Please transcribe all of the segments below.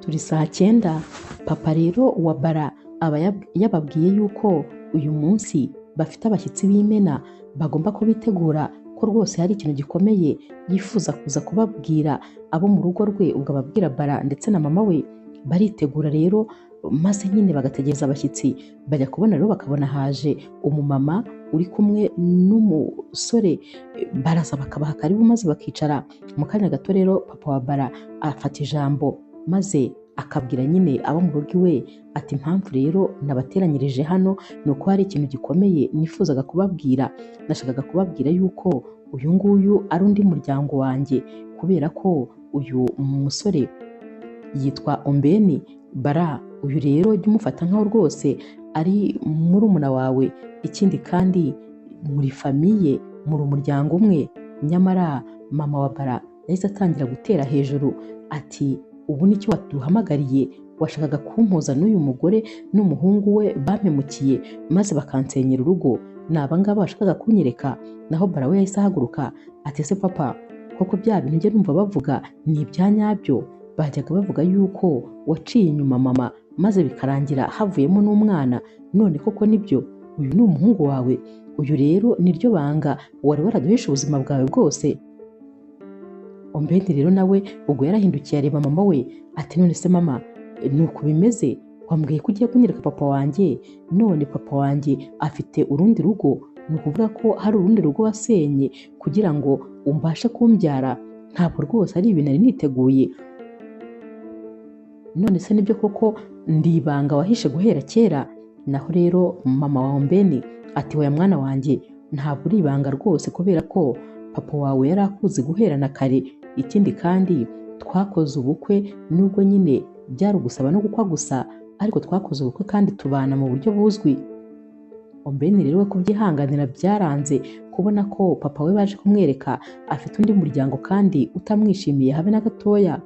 Turi saa 9, papa rero wa Bara aba yababwiye yuko uyu munsi bafite abashyitsi b'imena bagomba kubitegura, ko rwose hari ikintu gikomeye yifuza kuza kubabwira abo mu rugo rwe. Ubwo ababwira Bara ndetse na mama we. Baritegura rero maze nyine bagategereza abashyitsi. Bajya kubona rero bakabona haje umumama uri kumwe n'umusore, baraza bakabaha karibu maze bakicara. Mu kanya gato rero papa wa Bara afata ijambo maze akabwira nyine abo mu rugo iwe ati impamvu rero nabateranyirije hano ni uko hari ikintu gikomeye nifuzaga kubabwira. Nashakaga kubabwira yuko uyu nguyu ari undi muryango wanjye, kubera ko uyu musore yitwa Ombeni. Bara uyu rero jya umufata nkaho rwose ari murumuna wawe, ikindi kandi muri famiye, muri umuryango umwe. Nyamara mama wa Bara yahise atangira gutera hejuru ati ubu nicyo waduhamagariye, washakaga kumpuza n'uyu mugore n'umuhungu we bampemukiye maze bakansenyera urugo, ni abangaba bashakaga kunyereka. Naho Bara we yahise ahaguruka ati ese papa, koko bya bintu njye numva bavuga ni ibya nyabyo? Bajyaga bavuga yuko waciye inyuma mama maze bikarangira havuyemo n'umwana, none koko nibyo, uyu ni umuhungu wawe? Uyu rero niryo banga wari waraduhishe ubuzima bwawe bwose. Ombeni rero nawe ubwo yarahindukiye areba mama we ati none se mama, ni uku bimeze? Wambwiye ko ugiye kunyereka papa wanjye, none papa wanjye afite urundi rugo, ni ukuvuga ko hari urundi rugo wasenye kugira ngo umbashe kumbyara? Ntabwo rwose ari ibintu nari niteguye. None se nibyo koko ndi ibanga wahishe guhera kera? Naho rero mama wa Ombeni ati oya mwana wanjye, ntabwo uri ibanga rwose, kubera ko papa wawe yari akuzi guhera na kare. Ikindi kandi twakoze ubukwe, nubwo nyine byari ugusaba no gukwa gusa, ariko twakoze ubukwe kandi tubana mu buryo buzwi. Ombeni rero we kubyihanganira byaranze, kubona ko papa we baje kumwereka afite undi muryango kandi utamwishimiye habe na gatoya.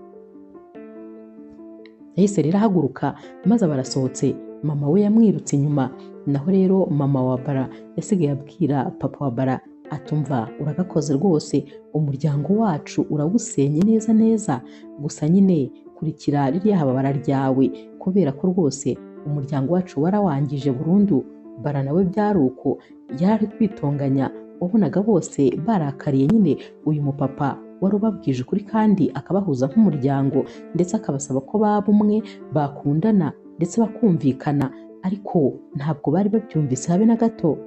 Yahise rero ahaguruka maze barasohotse, mama we yamwirutse inyuma. Naho rero mama wa Bara yasigaye abwira papa wa Bara atumva uragakoze rwose, umuryango wacu urawusenye neza neza, gusa nyine kurikira ririya hababara ryawe, kubera ko rwose umuryango wacu warawangije burundu. Bara nawe byari uko, yari kwitonganya, wabonaga bose barakariye nyine uyu mupapa wari ubabwije ukuri kandi akabahuza nk'umuryango, ndetse akabasaba ko baba umwe, bakundana ndetse bakumvikana, ariko ntabwo bari babyumvise habe na gato.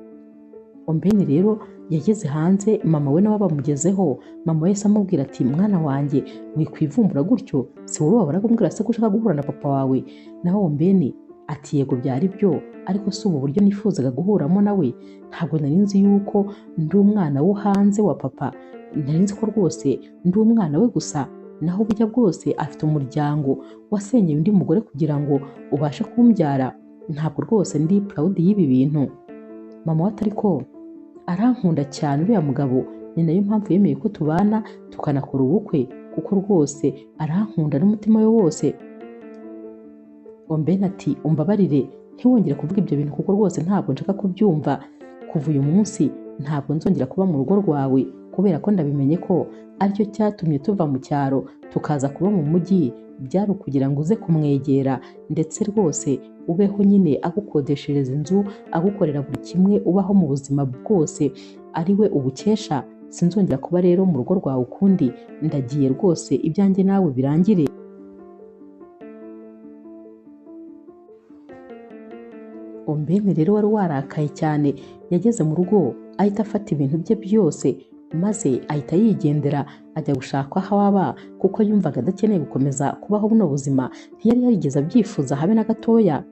Ombeni rero yageze hanze, mama we nawe bamugezeho. Mama we yahise amubwira ati mwana wanjye wikwivumbura gutyo, si wowe wahoraga umbwira se ko ushaka guhura na papa wawe? Naho Ombeni ati yego byari byo, ariko si ubu buryo nifuzaga guhuramo nawe, ntabwo nari nzi yuko ndi umwana wo hanze wa papa, nari nzi ko rwose ndi umwana we gusa. Naho burya bwose afite umuryango wasenyeye undi mugore kugira ngo ubashe kumbyara, ntabwo rwose ndi proud y'ibi bintu. Mama we ati ariko arankunda cyane uriya mugabo, ni nayo mpamvu yemeye ko tubana tukanakora ubukwe, kuko rwose arankunda n'umutima we wose. Ombeni ati umbabarire ntiwongere kuvuga ibyo bintu, kuko rwose ntabwo nshaka kubyumva. Kuva uyu munsi ntabwo nzongera kuba mu rugo rwawe, kubera ko ndabimenye ko aricyo cyatumye tuva mu cyaro tukaza kuba mu mujyi, byari ukugira ngo uze kumwegera, ndetse rwose ubeho nyine agukodeshereza inzu, agukorera buri kimwe, ubaho mu buzima bwose ari we ubukesha. Sinzongera kuba rero mu rugo rwawe ukundi, ndagiye rwose, ibyanjye nawe birangire. Ombeni rero wari warakaye cyane yageze mu rugo ahita afata ibintu bye byose maze ahita yigendera ajya gushaka aho aba, kuko yumvaga adakeneye gukomeza kubaho buno buzima, ntiyari yarigeze abyifuza habe na gatoya.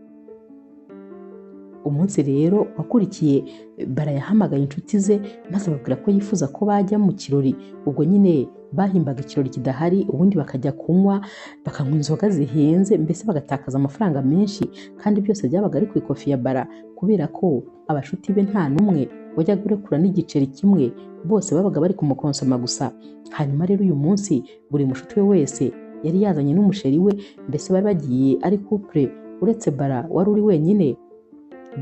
Umunsi rero wakurikiye Bara yahamagaye inshuti ze maze ababwira ko yifuza ko bajya mu kirori. Ubwo nyine bahimbaga ikirori kidahari, ubundi bakajya kunywa, bakanywa inzoga zihenze, mbese bagatakaza amafaranga menshi, kandi byose byabaga ari ku ikofi ya Bara, kubera ko abashuti be nta n'umwe wajyaga urekura n'igiceri kimwe, bose babaga bari kumukonsoma gusa. Hanyuma rero uyu munsi buri mushuti we wese yari yazanye n'umusheri we, mbese bari bagiye ari couple, uretse Bara wari uri wenyine.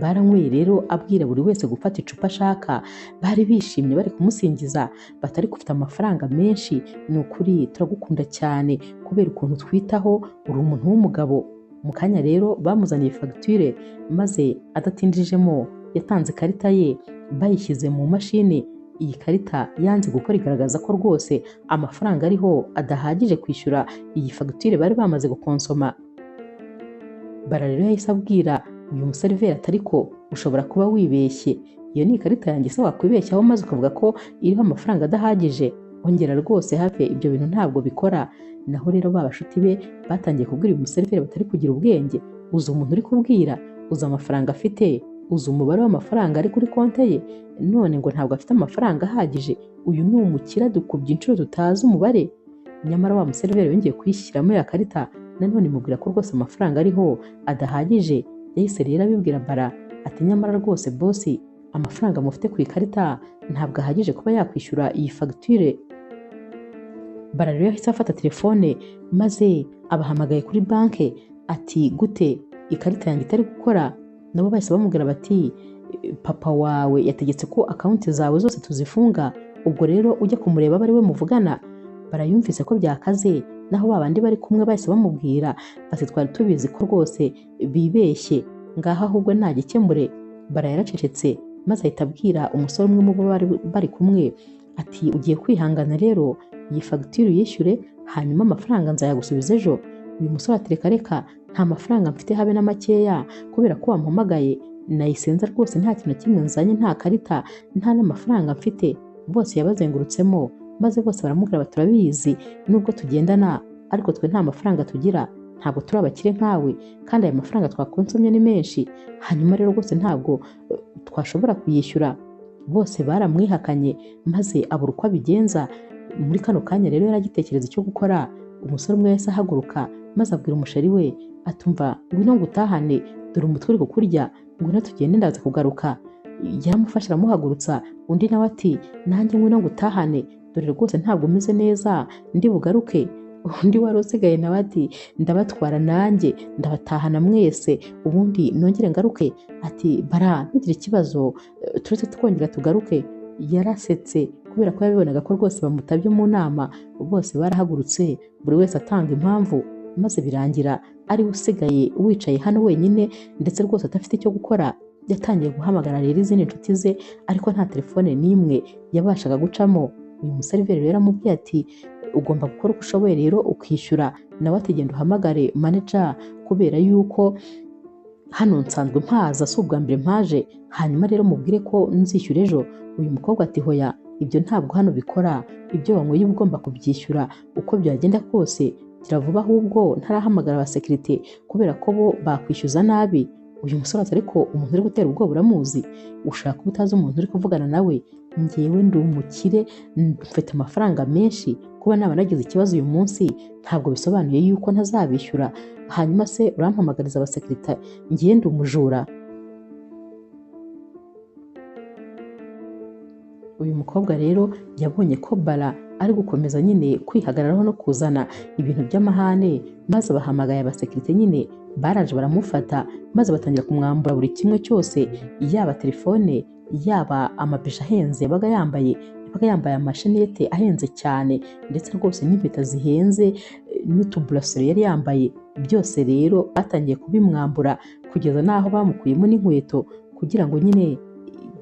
Baranyweye rero abwira buri wese gufata icupa ashaka, bari bishimye bari kumusingiza batari kufite amafaranga menshi, ni ukuri turagukunda cyane kubera ukuntu twitaho, uri umuntu w'umugabo. Mu kanya rero bamuzaniye fagitire maze adatinjijemo yatanze ikarita ye, bayishyize mu mashini. Iyi karita yanze gukora igaragaza ko rwose amafaranga ariho adahagije kwishyura iyi fagitire bari bamaze gukonsoma. Bara rero yahise abwira uyu museriveri ati ariko ushobora kuba wibeshye, iyo ni ikarita yanjye se wakwibeshyaho maze ukavuga ko iriho amafaranga adahagije? Ongera rwose have, ibyo bintu ntabwo bikora. Naho rero ba bashuti be batangiye kubwira uyu museriveri batari kugira ubwenge, uzi umuntu uri kubwira, uzi amafaranga afite, uzi umubare w'amafaranga ari kuri konte ye, none ngo ntabwo afite amafaranga ahagije, uyu ni umukire dukubye inshuro tutazi umubare. Nyamara wa museriveri yongeye kuyishyiramo ya karita, nanone imubwira ko rwose amafaranga ariho adahagije. Yahise rero abibwira Bara ati nyamara rwose bosi, amafaranga mufite ku ikarita ntabwo ahagije kuba yakwishyura iyi fagitire. Bara rero yahise afata telefone maze abahamagaye kuri banke ati gute ikarita yanjye itari gukora? Nabo bahise bamubwira bati papa wawe yategetse ko akawunti zawe zose tuzifunga, ubwo rero ujya kumureba abe ari we muvugana. Barayumvise ko byakaze, naho ba bandi bari kumwe bahise bamubwira bati twari tubizi ko rwose bibeshye, ngaho ahubwo nagikemure. Bara yaracecetse maze ahita abwira umusore umwe mu bo bari kumwe ati ugiye kwihangana rero, iyi fagitire uyishyure hanyuma amafaranga nzayagusubiza ejo. Uyu musore ati reka reka, nta mafaranga mfite habe na makeya, kubera ko wampamagaye nayisenza rwose nta kintu kimwe nzanye, nta karita, nta n'amafaranga mfite. Bose yabazengurutsemo maze bose baramubwira bati turabizi nubwo tugendana ariko twe nta mafaranga tugira, ntabwo turi abakire nkawe, kandi aya mafaranga twakonsomye ni menshi, hanyuma rero rwose ntabwo twashobora kuyishyura. Bose baramwihakanye maze abura uko abigenza. Muri kano kanya rero yaragitekereza icyo gukora. Umusore umwe yahise ahaguruka maze abwira umusheri we atumva ngwino ngutahane, dore umutwe uri kukurya, ngwino tugende ndaza kugaruka. Yaramufashe aramuhagurutsa, undi nawe ati nanjye ngwino ngutahane, dore rwose ntabwo umeze neza, ndi bugaruke. Undi wari usigaye nawe ati ndabatwara nanjye ndabatahana mwese, ubundi nongere ngaruke. Ati Bara ntugire ikibazo, turetse twongera tugaruke. Yarasetse kubera ko yabibonaga ko rwose bamutabye mu nama. Bose barahagurutse buri wese atanga impamvu, maze birangira ari we usigaye wicaye hano wenyine, ndetse rwose adafite icyo gukora. Yatangiye guhamagara rero izindi nshuti ze, ariko nta telefone n'imwe yabashaga gucamo. Uyu museriveri rero amubwiye ati ugomba gukora uko ushoboye rero ukishyura. Nawe ati genda uhamagare manager, kubera yuko hano nsanzwe mpaza, si ubwa mbere mpaje, hanyuma rero mubwire ko nzishyura ejo. Uyu mukobwa ati hoya, ibyo ntabwo hano bikora, ibyo wanyweye uba ugomba kubyishyura uko byagenda kose, gira vuba ahubwo ntarahamagara abasekirite kubera ko bo bakwishyuza nabi. Uyu musore ati ariko umuntu uri gutera ubwoba uramuzi, ushaka kuba utazi umuntu uri kuvugana nawe, njyewe ndi umukire mfite amafaranga menshi, kuba naba nagize ikibazo uyu munsi ntabwo bisobanuye yuko ntazabishyura, hanyuma se urampamagariza abasekirite njyewe ndi umujura. Uyu mukobwa rero yabonye ko Bara ari gukomeza nyine kwihagararaho no kuzana ibintu by'amahane, maze bahamagaye abasekirite nyine baraje baramufata, maze batangira kumwambura buri kimwe cyose, yaba telefone, yaba amabisha ahenze yabaga yambaye, yabaga yambaye amashenete ahenze cyane, ndetse rwose n'impeta zihenze n'utuburaseri yari yambaye, byose rero batangiye kubimwambura kugeza n'aho bamukuyemo n'inkweto kugira ngo nyine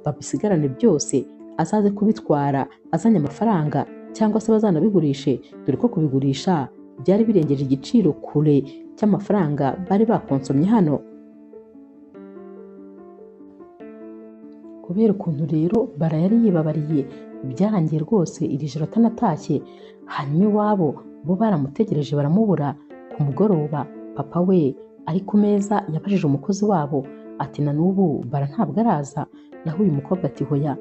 babisigarane byose, azaze kubitwara azanye amafaranga cyangwa se bazanabigurishe, dore ko kubigurisha byari birengeje igiciro kure cy'amafaranga bari bakonsomye hano. Kubera ukuntu rero Bara yari yibabariye, byarangiye rwose iri joro atanatashye. Hanyuma iwabo bo baramutegereje baramubura. Ku mugoroba papa we ari ku meza yabajije umukozi wabo ati na n'ubu Bara ntabwo araza? Naho uyu mukobwa ati hoya.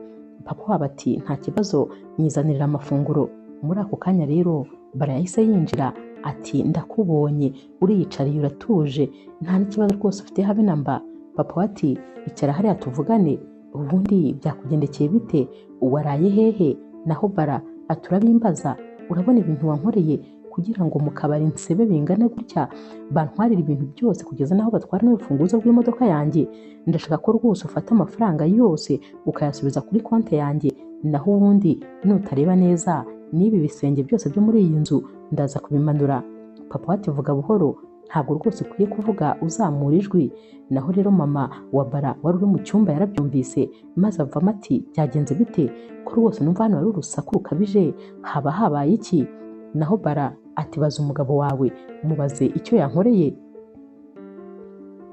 Papa wabo ati nta kibazo, nyizanirira amafunguro. Muri ako kanya rero Bara yahise yinjira ati ndakubonye uriyicariye uratuje, nta n'ikibazo rwose ufite habe na mba. Papa we ati icara hariya tuvugane, ubundi byakugendekeye bite, waraye hehe? Naho Bara ati urabimbaza, urabona ibintu wankoreye kugira ngo mu kabari nsebe bingane gutya, bantwarire ibintu byose kugeza n'aho batwara n'urufunguzo rw'imodoka yanjye. Ndashaka ko rwose ufata amafaranga yose ukayasubiza kuri konti yanjye, naho ubundi nutareba neza n'ibi bisenge byose byo muri iyi nzu ndaza kubimanura. Papa we ati vuga buhoro, ntabwo rwose ukwiye kuvuga uzamura ijwi. Naho rero mama wa Bara wari uri mu cyumba yarabyumvise, maze avamo ati byagenze bite ko rwose numva hano hari urusaku rukabije, haba habaye iki? Naho Bara ati baza umugabo wawe, mubaze icyo yankoreye.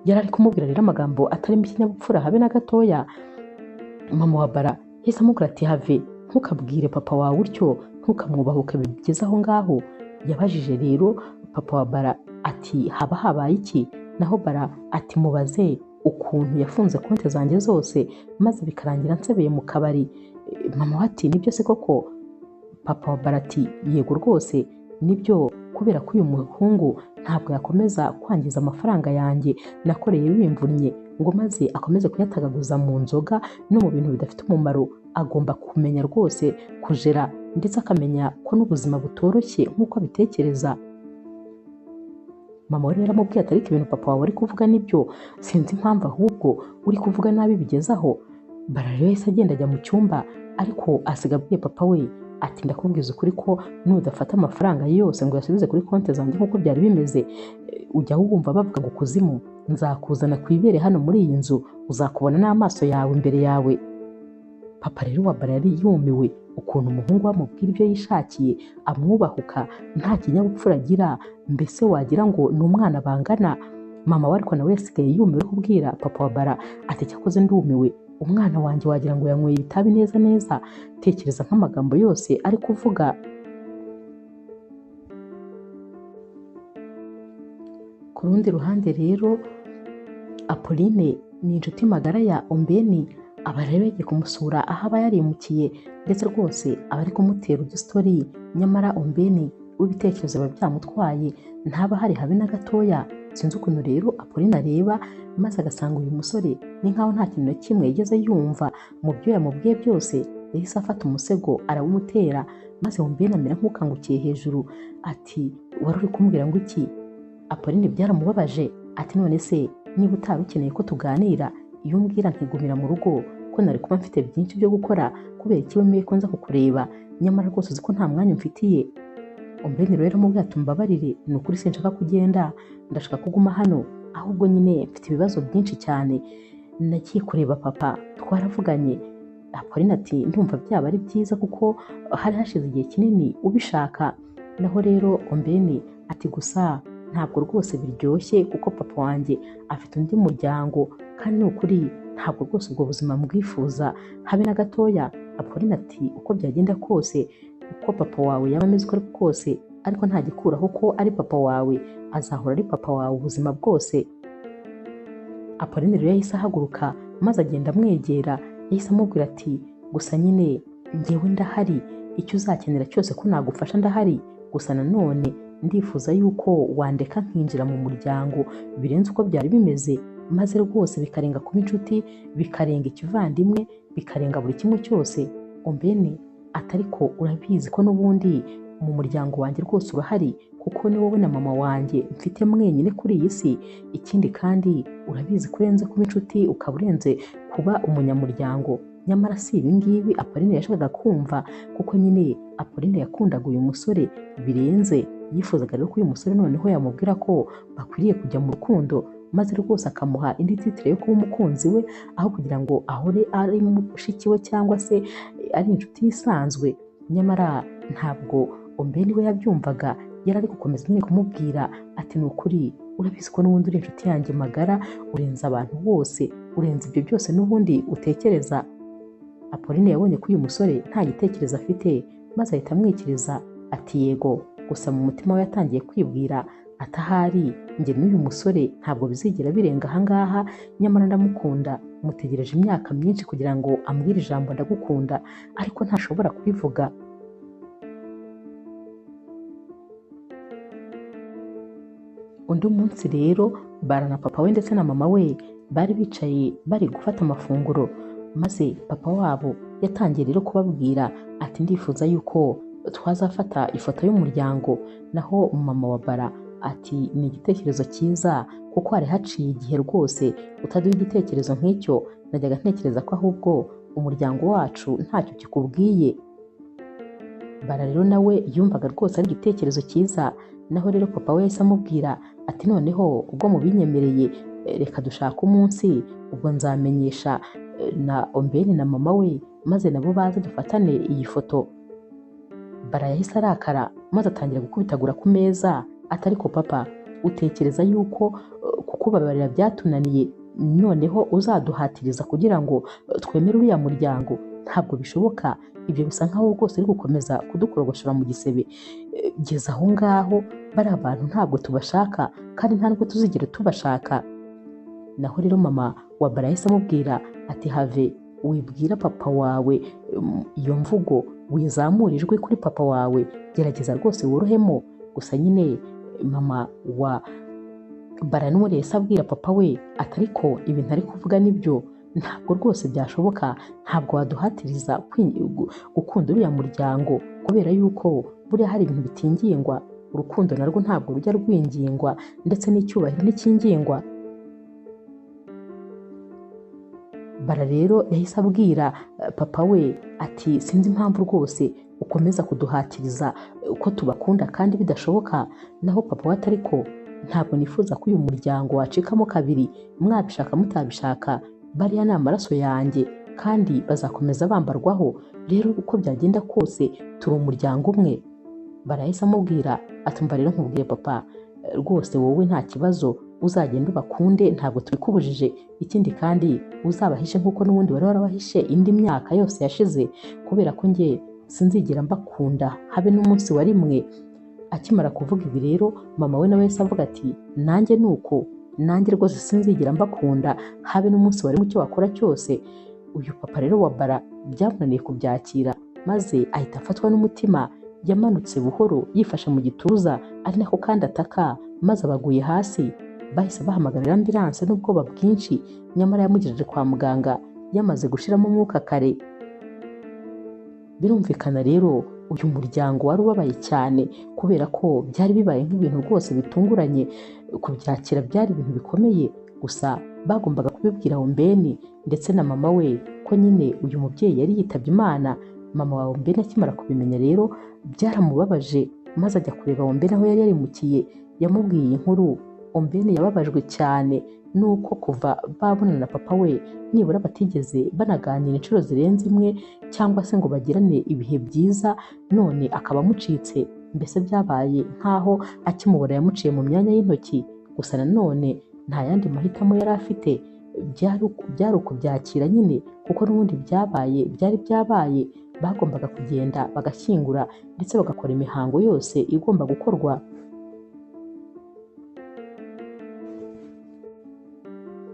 Yari ari kumubwira rero amagambo atarimo ikinyabupfura habe na gatoya. Mama wa Bara yahise amubwira ati have, ntukabwire papa wawe utyo, ntukamwubahuke bigeze aho ngaho. Yabajije rero papa wa Bara ati haba habaye iki? Naho Bara ati mubaze ukuntu yafunze konti zanjye zose maze bikarangira nsebeye mu kabari. Mama we ati nibyo se koko? Papa wa Bara ati yego rwose nibyo, kubera ko uyu muhungu ntabwo yakomeza kwangiza amafaranga yanjye nakoreye bimvunnye ngo maze akomeze kuyatagaguza mu nzoga no mu bintu bidafite umumaro. Agomba kumenya rwose kujera ndetse akamenya ko n'ubuzima butoroshye nk'uko abitekereza. Mama we rero aramubwiye ati ariko ibintu papa wawe ari kuvuga nibyo, sinzi impamvu ahubwo uri kuvuga nabi bigeze aho. Bara rero yahise agenda ajya mu cyumba, ariko asiga abwiye papa we ati ndakubwiza ukuri ko nudafata amafaranga yose ngo uyasubize kuri konti zanjye nk'uko byari bimeze, ujya wumva bavuga ngo kuzimu, nzakuzana ku ibere hano muri iyi nzu, uzakubona n'amaso yawe imbere yawe. Papa rero wa Bara yari yumiwe ukuntu umuhungu we amubwira ibyo yishakiye, amwubahuka, nta kinyabupfura agira, mbese wagira ngo ni umwana bangana. Mama we ariko nawe yasigaye yumiwe kubwira papa wa Bara ati cyakoze ndumiwe, umwana wanjye wagira ngo yanyweye itabi neza neza, tekereza nk'amagambo yose ari kuvuga. Ku rundi ruhande rero Apolline ni inshuti magara ya Ombeni, aba rero yagiye kumusura aho aba yarimukiye, ndetse rwose aba ari kumutera udustori, nyamara Ombeni w'ibitekerezo biba byamutwaye, ntaba hari habe na gatoya. Sinzi ukuntu rero Apolline areba maze agasanga uyu musore ni nkaho nta kintu na kimwe yigeze yumva mu byo yamubwiye byose. Yahise afata umusego arawumutera, maze Ombeni amera nk'ukangukiye hejuru ati wari uri kumbwira ngo iki? Apolline byaramubabaje ati none se niba utari ukeneye ko tuganira, iyo umbwira nkigumira mu rugo ko nari kuba mfite byinshi byo gukora, kubera iki wemeye ko nza kukureba, nyamara rwose uzi ko nta mwanya umfitiye. Ombeni rero aramubwira ati mbabarire, ni ukuri sinshaka kugenda, ndashaka kuguma hano, ahubwo nyine mfite ibibazo byinshi cyane, nagiye kureba papa twaravuganye. Apolline ati ndumva byaba ari byiza kuko hari hashize igihe kinini ubishaka. Naho rero Ombeni ati gusa ntabwo rwose biryoshye kuko papa wanjye afite undi muryango, kandi ni ukuri ntabwo rwose ubwo buzima mbwifuza habe na gatoya. Apolline ati uko byagenda kose, uko papa wawe yaba ameze uko ariko kose, ariko ntagikuraho ko ari papa wawe, azahora ari papa wawe ubuzima bwose. Apolline rero yahise ahaguruka maze agenda amwegera, yahise amubwira ati gusa nyine njyewe ndahari, icyo uzakenera cyose ko nagufasha ndahari, gusa nanone ndifuza yuko wandeka nkinjira mu muryango birenze uko byari bimeze, maze rwose bikarenga kuba inshuti, bikarenga ikivandimwe, bikarenga buri kimwe cyose. Ombeni ati ariko urabizi ko n'ubundi mu muryango wanjye rwose urahari, kuko ni wowe na mama wanjye mfite mwenyine kuri iyi si. Ikindi kandi urabizi ko urenze kuba inshuti, ukaba urenze kuba umunyamuryango. Nyamara si ibi ngibi Apolline yashakaga kumva, kuko nyine Apolline yakundaga uyu musore birenze. Yifuzaga rero ko uyu musore noneho yamubwira ko bakwiriye kujya mu rukundo, maze rwose akamuha indi titire yo kuba umukunzi we, aho kugira ngo ahore ari mushiki we cyangwa se ari inshuti isanzwe. Nyamara ntabwo Ombeni we yabyumvaga, yari ari gukomeza nyine kumubwira ati ni ukuri urabizi ko n'ubundi uri inshuti yanjye magara, urenze abantu bose, urenze ibyo byose n'ubundi utekereza. Apolline yabonye ko uyu musore nta gitekerezo afite, maze ahita amwikiriza ati yego. Gusa mu mutima we yatangiye kwibwira ati ahari njye n'uyu musore ntabwo bizigera birenga ahangaha, nyamara ndamukunda, mutegereje imyaka myinshi kugira ngo ambwire ijambo ndagukunda, ariko ntashobora kubivuga. Undi munsi rero Bara na papa we ndetse na mama we bari bicaye bari gufata amafunguro, maze papa wabo yatangiye rero kubabwira ati ndifuza yuko twazafata ifoto y'umuryango. Naho mama wa Bara ati ni igitekerezo cyiza kuko hari haciye igihe rwose utaduha igitekerezo nk'icyo, najyaga ntekereza ko ahubwo umuryango wacu ntacyo kikubwiye. Bara rero nawe yumvaga rwose ari igitekerezo cyiza. Naho rero papa we yahise amubwira ati noneho ubwo mubinyemereye reka dushake umunsi, ubwo nzamenyesha na Ombeni na mama we maze nabo baze dufatane iyi foto. Bara yahise arakara maze atangira gukubitagura ku meza ati ariko papa, utekereza yuko kukubabarira byatunaniye, noneho uzaduhatiriza kugira ngo twemere uriya muryango? Ntabwo bishoboka, ibyo bisa nkaho rwose uri gukomeza kudukorogoshora mu gisebe. Geza aho ngaho, bari abantu ntabwo tubashaka kandi nta nubwo tuzigera tubashaka. Naho rero mama wa Bara yahise amubwira ati have, wibwira papa wawe iyo mvugo, wizamura ijwi kuri papa wawe, gerageza rwose worohemo. Gusa nyine mama wa Bara n'ubundi yahise abwira papa we ati ariko ibintu ari kuvuga nibyo, ntabwo rwose byashoboka, ntabwo waduhatiriza gukunda uriya muryango kubera yuko buriya hari ibintu bitingingwa, urukundo narwo ntabwo rujya rwingingwa ndetse n'icyubahiro ntikingingwa. Bara rero yahise abwira papa we ati sinzi impamvu rwose ukomeza kuduhatiriza uko tubakunda kandi bidashoboka. Naho papa we ati ariko ntabwo nifuza ko uyu muryango wacikamo kabiri, mwabishaka mutabishaka, bariya ni amaraso yanjye kandi bazakomeza bambarwaho, rero uko byagenda kose turi umuryango umwe. Bara yahise amubwira ati umva rero nkubwiye papa, rwose wowe nta kibazo, uzagenda ubakunde ntabwo tubikubujije, ikindi kandi uzabahishe nk'uko n'ubundi wari warabahishe indi myaka yose yashize, kubera ko njye sinzigera mbakunda habe n'umunsi wa rimwe. Akimara kuvuga ibi rero mama we nawe yahise avuga ati nanjye nuko, nanjye rwose sinzigera mbakunda habe n'umunsi wa rimwe, icyo wakora cyose. Uyu papa rero wa Bara byamunaniye kubyakira maze ahita afatwa n'umutima, yamanutse buhoro yifashe mu gituza ari nako kandi ataka, maze abaguye hasi. Bahise bahamagarira ambulance n'ubwoba bwinshi, nyamara yamugejeje kwa muganga yamaze gushiramo umwuka kare. Birumvikana rero uyu muryango wari ubabaye cyane kubera ko byari bibaye nk'ibintu rwose bitunguranye, kubyakira byari ibintu bikomeye. Gusa bagombaga kubibwira Ombeni ndetse na mama we ko nyine uyu mubyeyi yari yitabye Imana. Mama wa Ombeni akimara kubimenya rero byaramubabaje, maze ajya kureba Ombeni aho yari yarimukiye, yamubwiye inkuru. Ombeni yababajwe cyane nuko kuva babonana na papa we nibura batigeze banaganira inshuro zirenze imwe cyangwa se ngo bagirane ibihe byiza, none akaba amucitse. Mbese byabaye nkaho akimubona yamuciye mu myanya y'intoki. Gusa nanone nta yandi mahitamo yari afite, byari ukubyakira nyine kuko n'ubundi byabaye byari byabaye, bagombaga kugenda bagashyingura ndetse bagakora imihango yose igomba gukorwa.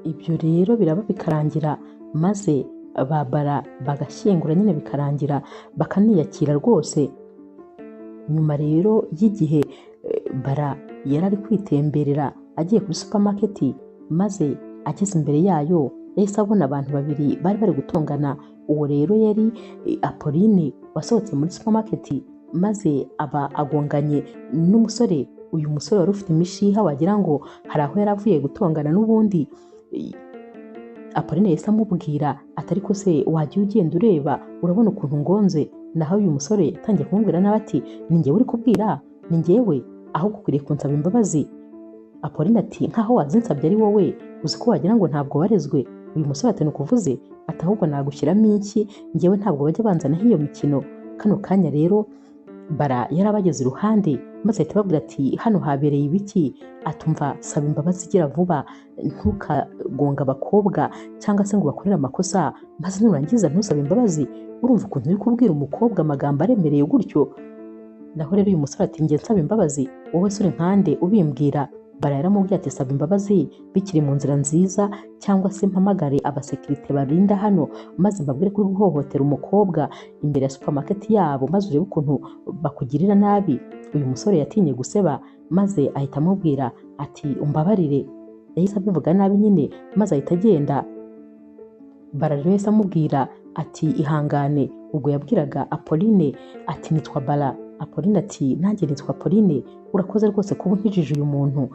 Ibyo rero biraba bikarangira, maze babara bagashyingura nyine bikarangira, bakaniyakira rwose. Nyuma rero y'igihe Bara yari ari kwitemberera agiye kuri supermarket, maze ageze imbere yayo yahise abona abantu babiri bari bari gutongana. Uwo rero yari Apolline wasohotse muri supermarket, maze aba agonganye n'umusore. Uyu musore wari ufite imishiha wagira ngo hari aho yari avuye gutongana n'ubundi. Apolline yahise amubwira ati ariko se wajya ugenda ureba, urabona ukuntu ngonze. Naho uyu musore yatangiye kumubwira nawe ati ni njyewe uri kubwira, ni njyewe, ahubwo ukwiriye kunsaba imbabazi. Apolline ati nkaho wazinsabye ari wowe, uzi ko wagira ngo ntabwo warezwe. Uyu musore ati nukuvuze, ati ahubwo nagushyiramo iki, njyewe ntabwo bajya banzanaho iyo mikino. Kano kanya rero Bara yarabageze iruhande, maze ahita ababwira ati hano habereye ibiki? Atumva saba imbabazi gira vuba, ntukagonga abakobwa cyangwa se ngo bakorere amakosa, maze nurangiza ntusabe imbabazi. Urumva ukuntu uri kubwira umukobwa amagambo aremereye gutyo? Naho rero uyu musore ati njye nsaba imbabazi, wowe se uri nkande ubimbwira? Bara yaramubwiye ati saba imbabazi bikiri mu nzira nziza, cyangwa se mpamagare abasekirite barinda hano maze mbabwire ko uri guhohotera umukobwa imbere ya supermarket yabo, maze urebe ukuntu bakugirira nabi. Uyu musore yatinye guseba, maze ahita amubwira ati umbabarire. Yahise abivuga nabi nyine, maze ahita agenda. Bara rero yahise amubwira Ati ihangane. Ubwo yabwiraga Apolline ati nitwa Bara. Apolline ati nanjye nitwa Apolline, urakoze rwose kuba unkijije uyu muntu.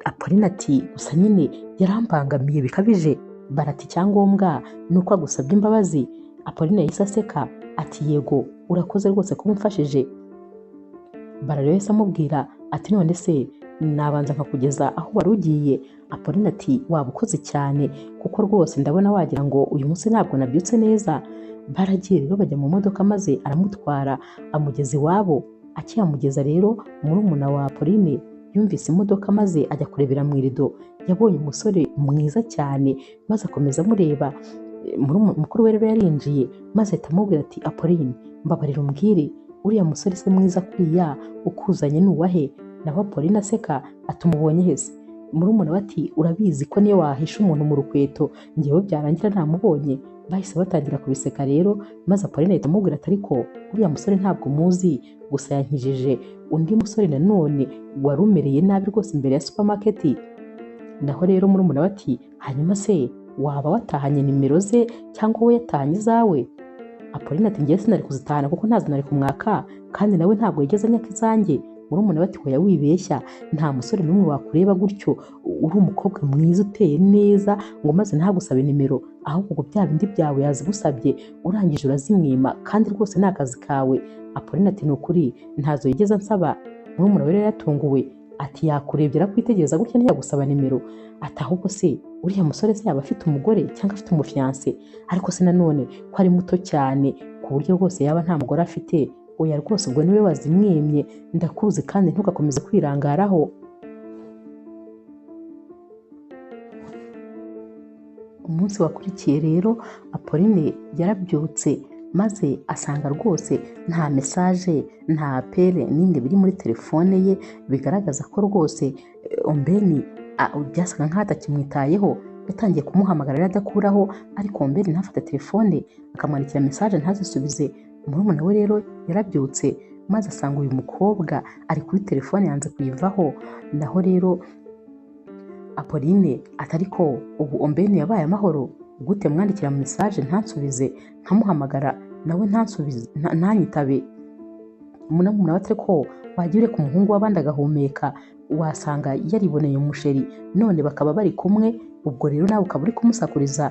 Apolline ati gusa nyine yarambangamiye bikabije. Bara ati icyangombwa ni uko agusabye imbabazi. Apolline yahise aseka ati yego urakoze rwose kuba umfashije. Bara rero yahise amubwira ati none se nabanza nkakugeza aho wari ugiye? Apolline ati waba ukoze cyane kuko rwose ndabona wagira ngo uyu munsi ntabwo nabyutse neza. Baragiye rero bajya mu modoka maze aramutwara amugeza iwabo. Akiyamugeza rero murumuna wa Apolline yumvise imodoka maze ajya kurebera mu irido, yabonye umusore mwiza cyane maze akomeza amureba. Mukuru we rero yarinjiye maze ahita amubwira ati Apolline mbabarira umbwire, uriya musore se mwiza kuriya ukuzanye ni uwahe? Naho Apolline aseka ati umubonye he se? Murumuna we ati urabizi ko niyo wahisha umuntu mu rukweto njyewe byarangira ntamubonye. Bahise batangira kubiseka rero maze Apolline ahita amubwira ati ariko uriya musore ntabwo muzi, gusa yankijije undi musore nanone wari umereye nabi rwose imbere ya supermarket. Naho rero murumuna we ati hanyuma se waba watahanye nimero ze cyangwa we yatahanye izawe? Apolline ati njyewe sinari kuzitahana kuko ntazo nari kumwaka, kandi nawe ntabwo yigeze anyaka izanjye. Murumuna we ati hoya wibeshya, nta musore n'umwe wakureba gutyo uri umukobwa mwiza uteye neza ngo maze ntagusabe nimero, ahubwo ngo bya bindi byawe yazigusabye urangije urazimwima, kandi rwose ni akazi kawe. Apolline ati ni ukuri ntazo yigeze ansaba. Murumuna we rero yatunguwe ati yakurebye arakwitegereza gutya ntiyagusaba nimero? Ati ahubwo se uriya musore se yaba afite umugore cyangwa afite umufiyanse? Ariko se nanone ko ari muto cyane ku buryo rwose yaba nta mugore afite? Oya rwose ubwo niwe wazimwimye, ndakuzi kandi ntugakomeze kwirangaraho. Umunsi wakurikiye rero Apolline yarabyutse maze asanga rwose nta message nta apele n'imwe biri muri telefone ye, bigaragaza ko rwose Ombeni byasaga nkaho atakimwitayeho. Yatangiye kumuhamagara rero adakuraho, ariko Ombeni ntafate telefone, akamwandikira message ntazisubize. Murumuna we rero yarabyutse maze asanga uyu mukobwa ari kuri telefone yanze kuyivaho. Naho rero Apolline atari ko ubu Ombeni yabaye amahoro gute mwandikira message ntansubize, nkamuhamagara nawe ntansubize ntanyitabe? Murumuna we atari ko wagiye ureka umuhungu w'abandi agahumeka, wasanga yariboneye umusheri none bakaba bari kumwe, ubwo rero nawe ukaba uri kumusakuriza.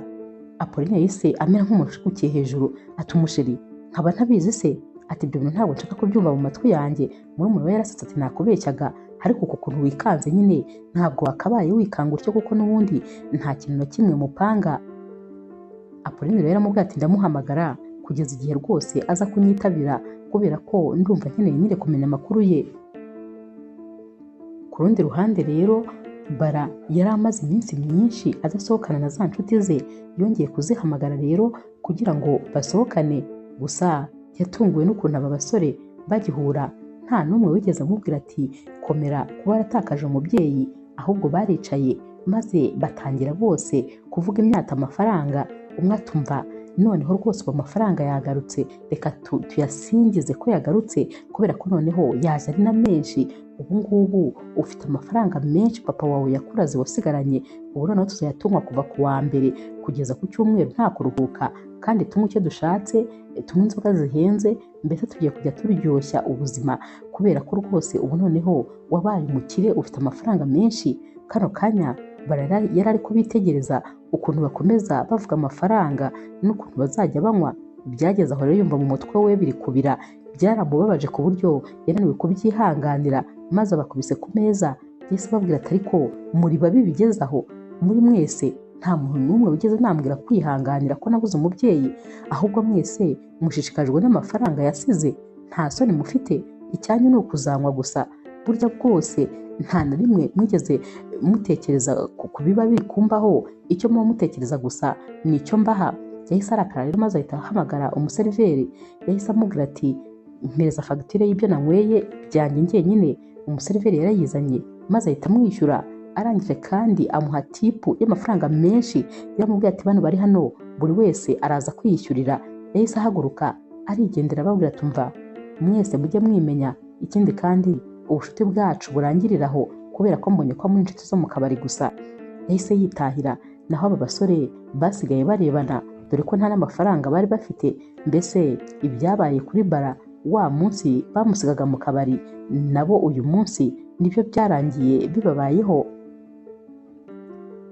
Apolline yahise amera nk'umuntu ushigukiye hejuru ati umusheri nkaba ntabizi se? Ati ibyo bintu ntabwo nshaka kubyumva mu matwi yanjye. Murumuna we yarasetse ati nakubeshyaga, ariko uku kuntu wikanze nyine ntabwo wakabaye wikanga utyo kuko n'ubundi nta kintu na kimwe mupanga. Apolline rero yaramubwiye ati ndamuhamagara kugeza igihe rwose aza kunyitabira kubera ko ndumva nkeneye nyine kumenya amakuru ye. Ku rundi ruhande rero Bara yari amaze iminsi myinshi adasohokana na za nshuti ze, yongeye kuzihamagara rero kugira ngo basohokane. Gusa yatunguwe n'ukuntu aba basore bagihura nta n'umwe wigeze amubwira ati komera kuba waratakaje umubyeyi, ahubwo baricaye maze batangira bose kuvuga imyata amafaranga. Umwe atumva noneho rwose ubu amafaranga yagarutse, reka tuyasingize ko yagarutse kubera ko noneho yaje ari na menshi, ubu ngubu ufite amafaranga menshi papa wawe yakuraze wasigaranye, ubu noneho tuzayatunywa kuva ku wa mbere kugeza ku cyumweru nta kuruhuka, kandi tunywe icyo dushatse, tunywe inzoga zihenze, mbese tugiye kujya turyoshya ubuzima kubera ko rwose ubu noneho wabaye umukire ufite amafaranga menshi. Kano kanya yari ari kubitegereza ukuntu bakomeza bavuga amafaranga n'ukuntu bazajya banywa. Byageze aho rero yumva mu mutwe we biri kubira, byaramubabaje ku buryo yananiwe kubyihanganira, maze abakubise ku meza. Yahise ababwira ati ariko muri babi bigeze aho, muri mwese nta muntu n'umwe wigeze nambwira kwihanganira ko nabuze umubyeyi, ahubwo mwese mushishikajwe n'amafaranga yasize, nta soni mufite, icyanyu ni ukuzanywa gusa. Burya bwose nta na rimwe mwigeze mutekereza ku biba biri kumbaho, icyo muba mutekereza gusa ni icyo mbaha. Yahise arakara rero maze ahita ahamagara umuseriveri, yahise amubwira ati mpereza fagitire y'ibyo nanyweye byanjye njyenyine. Umuseriveri yarayizanye maze ahita amwishyura, arangije kandi amuha tipu y'amafaranga menshi. Yaramubwiye ati bano bari hano buri wese araza kwiyishyurira. Yahise ahaguruka arigendera ababwira ati umva mwese mujye mwimenya, ikindi kandi ubucuti bwacu burangirira aho kubera ko mbonye ko muri inshuti zo mu kabari gusa. Yahise yitahira. Naho aba basore basigaye barebana, dore ko nta n'amafaranga bari bafite. Mbese ibyabaye kuri Bara wa munsi bamusigaga mu kabari, nabo uyu munsi nibyo byarangiye bibabayeho.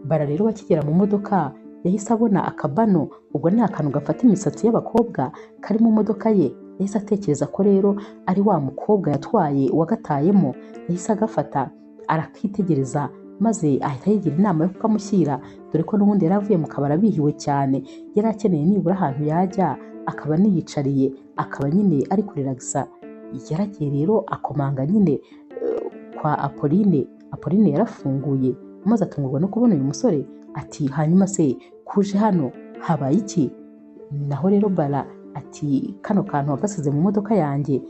Bara rero bakigera mu modoka yahise abona akabano, ubwo ni akantu gafata imisatsi y'abakobwa kari mu modoka ye. Yahise atekereza ko rero ari wa mukobwa yatwaye wagatayemo. Yahise agafata arakitegereza, maze ahita yigira inama yo kukamushyira, dore ko n'ubundi yari avuye mu kabari abihiwe cyane, yari akeneye nibura ahantu yajya akaba aniyicariye, akaba nyine ari kurelagisa. Yaragiye rero akomanga nyine kwa Apolline. Apolline yarafunguye maze atungurwa no kubona uyu musore, ati hanyuma se kuje hano habaye iki? Naho rero Bara ati kano kantu wagasize mu modoka yanjye.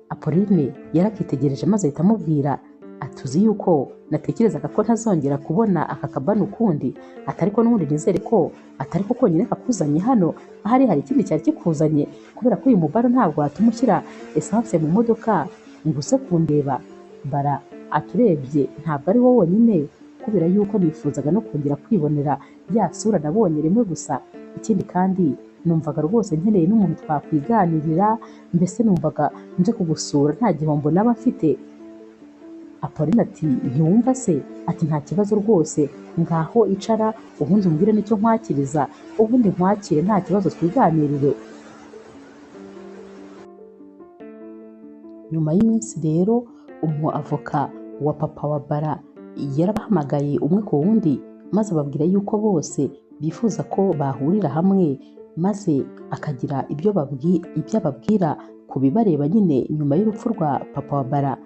Apolline yarakitegereje maze ahita amubwira ati uzi yuko natekerezaga ko ntazongera kubona aka kabano ukundi, ati ariko n'ubundi nizere ko atari ko konyine kakuzanye hano, ahari hari ikindi cyari kikuzanye, kubera ko uyu mubano ntabwo watuma ushyira esanse mu modoka ngo uze kundeba. Bara aturebye ntabwo ari wowe wonyine, kubera yuko nifuzaga no kongera kwibonera ya sura nabonye rimwe gusa. Ikindi kandi numvaga rwose nkeneye n'umuntu twakwiganirira, mbese numvaga nje kugusura nta gihombo naba mfite. Apolline ati ntiwumva se? Ati nta kibazo rwose, ngaho icara ubundi umbwire n'icyo nkwakiriza, ubundi nkwakire nta kibazo twiganirire. Nyuma y'iminsi rero umu avoka wa papa wa Bara yarabahamagaye umwe ku wundi, maze ababwira yuko bose bifuza ko bahurira hamwe, maze akagira ibyo ababwira ku bibareba nyine nyuma y'urupfu rwa papa wa Bara.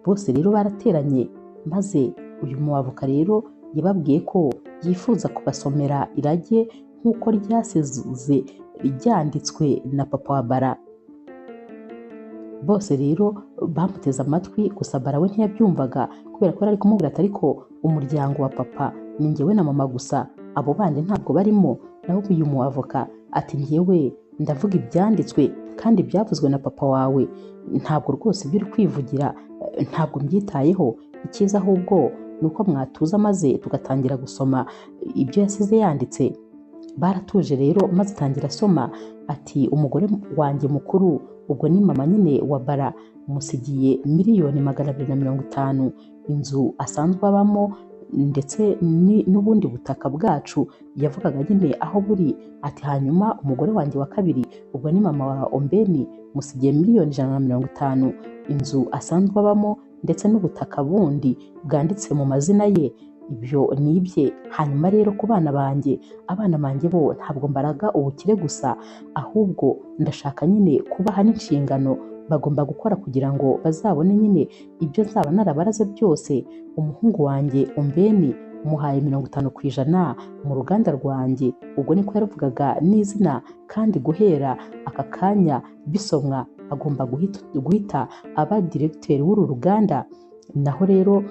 Bose rero barateranye, maze uyu muavoka rero yababwiye ko yifuza kubasomera irage nk'uko ryasize ryanditswe na papa wa Bara. Bose rero bamuteze amatwi, gusa Bara we ntiyabyumvaga kubera ko yari ari kumubwira ati ariko umuryango wa papa ni njyewe na mama gusa, abo bandi ntabwo barimo. Naho uyu muavoka ati njyewe ndavuga ibyanditswe kandi byavuzwe na papa wawe, ntabwo rwose ibyo uri kwivugira ntabwo mbyitayeho, icyiza ahubwo ni uko mwatuza maze tugatangira gusoma ibyo yasize yanditse. Baratuje rero maze atangira asoma ati umugore wanjye mukuru, ubwo ni mama nyine wa Bara, musigiye 250,000,000, inzu asanzwe abamo ndetse n'ubundi butaka bwacu yavugaga nyine aho buri. Ati hanyuma umugore wanjye wa kabiri, ubwo ni mama wa Ombeni, musigiye 150,000,000, inzu asanzwe abamo ndetse n'ubutaka bundi bwanditse mu mazina ye, ibyo ni ibye. Hanyuma rero ku bana banjye, abana banjye bo ntabwo mbaraga ubukire gusa, ahubwo ndashaka nyine kubaha n'inshingano bagomba gukora kugira ngo bazabone nyine ibyo nzaba narabaraze byose. Umuhungu wanjye Ombeni muhaye 50% mu ruganda rwanjye, ubwo niko yaravugaga n'izina, kandi guhera aka kanya bisomwa agomba guhita aba directeur w'uru ruganda. Naho rero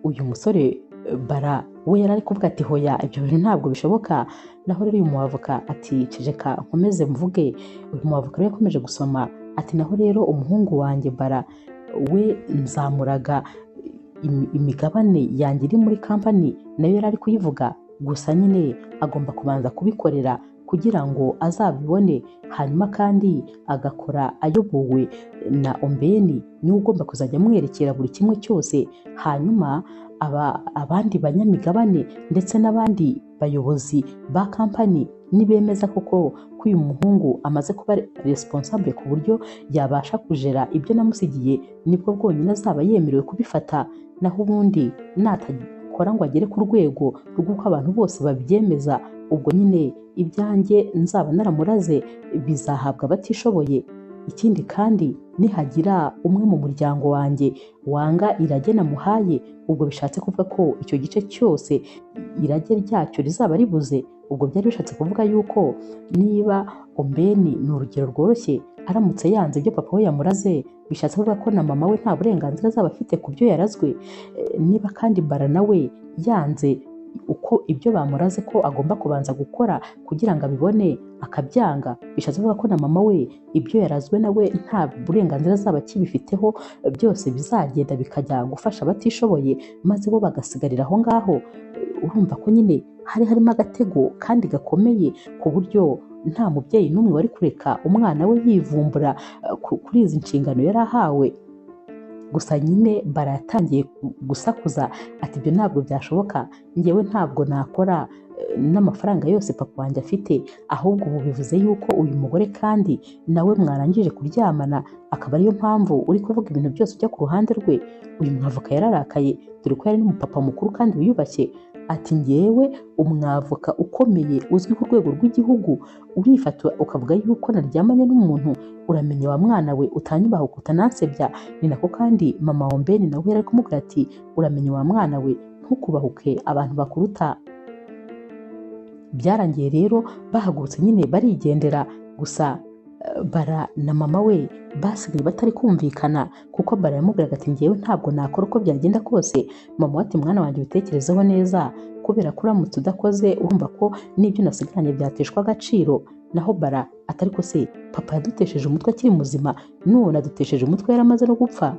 uyu musore Bara we yari ari kuvuga ati hoya ibyo bintu ntabwo bishoboka. Naho rero uyu muavoka ati ceceka nkomeze mvuge. Uyu muavoka rero yakomeje gusoma ati naho rero umuhungu wanjye Bara we nzamuraga imigabane yanjye iri muri kampani, nayo yari ari kuyivuga, gusa nyine agomba kubanza kubikorera kugira ngo azabibone, hanyuma kandi agakora ayobowe na Ombeni, niwe ugomba kuzajya amwerekera buri kimwe cyose. Hanyuma abandi banyamigabane ndetse n'abandi bayobozi ba kampani nibemeza koko ko uyu muhungu amaze kuba responsable ku buryo yabasha kujera ibyo namusigiye, nibwo bwonyine azaba yemerewe kubifata. Naho ubundi natakora ngo agere ku rwego rw'uko abantu bose babyemeza, ubwo nyine ibyanjye nzaba naramuraze bizahabwa abatishoboye. Ikindi kandi nihagira umwe mu muryango wanjye wanga irage namuhaye, ubwo bishatse kuvuga ko icyo gice cyose irage ryacyo rizaba ribuze. Ubwo byari bishatse kuvuga yuko niba Ombeni, ni urugero rworoshye, aramutse yanze ibyo papa we yamuraze, bishatse kuvuga ko na mama we nta burenganzira azaba afite ku byo yarazwe. Niba kandi Bara nawe yanze uko ibyo bamuraze ko agomba kubanza gukora kugira ngo abibone akabyanga, bishatse kuvuga ko na mama we ibyo yarazwe nawe nta burenganzira azaba akibifiteho, byose bizagenda bikajya gufasha abatishoboye maze bo bagasigarira aho ngaho. Urumva ko nyine hari harimo agatego kandi gakomeye, ku buryo nta mubyeyi n'umwe wari kureka umwana we yivumbura kuri izi nshingano yari ahawe. Gusa nyine baratangiye gusakuza ati ibyo ntabwo byashoboka, njyewe ntabwo nakora n'amafaranga yose papa wanjye afite, ahubwo ubu bivuze yuko uyu mugore kandi nawe mwarangije kuryamana, akaba ariyo mpamvu uri kuvuga ibintu byose ujya ku ruhande rwe. Uyu mwavoka yararakaye, dore ko yari n'umupapa mukuru kandi wiyubashye, ati njyewe umwavoka ukomeye uzwi ku rwego rw'igihugu urifata ukavuga yuko naryamanye n'umuntu, uramenye wa mwana we utanyubaha utanansebya. Ni nako kandi mama Ombeni nawe yari kumubwira ati uramenye wa mwana we ntukubahuke abantu bakuruta. Byarangiye rero bahagurutse nyine barigendera, gusa Bara na mama we basigaye batari kumvikana, kuko Bara yamubwiraga ati njyewe ntabwo nakora uko byagenda kose. Mama we ati mwana wanjye ubitekerezeho neza, kubera ko uramutse udakoze urumva ko n'ibyo nasigaranye byateshwa agaciro. Naho Bara atari ko se papa yadutesheje umutwe akiri muzima, none adutesheje umutwe yaramaze no gupfa.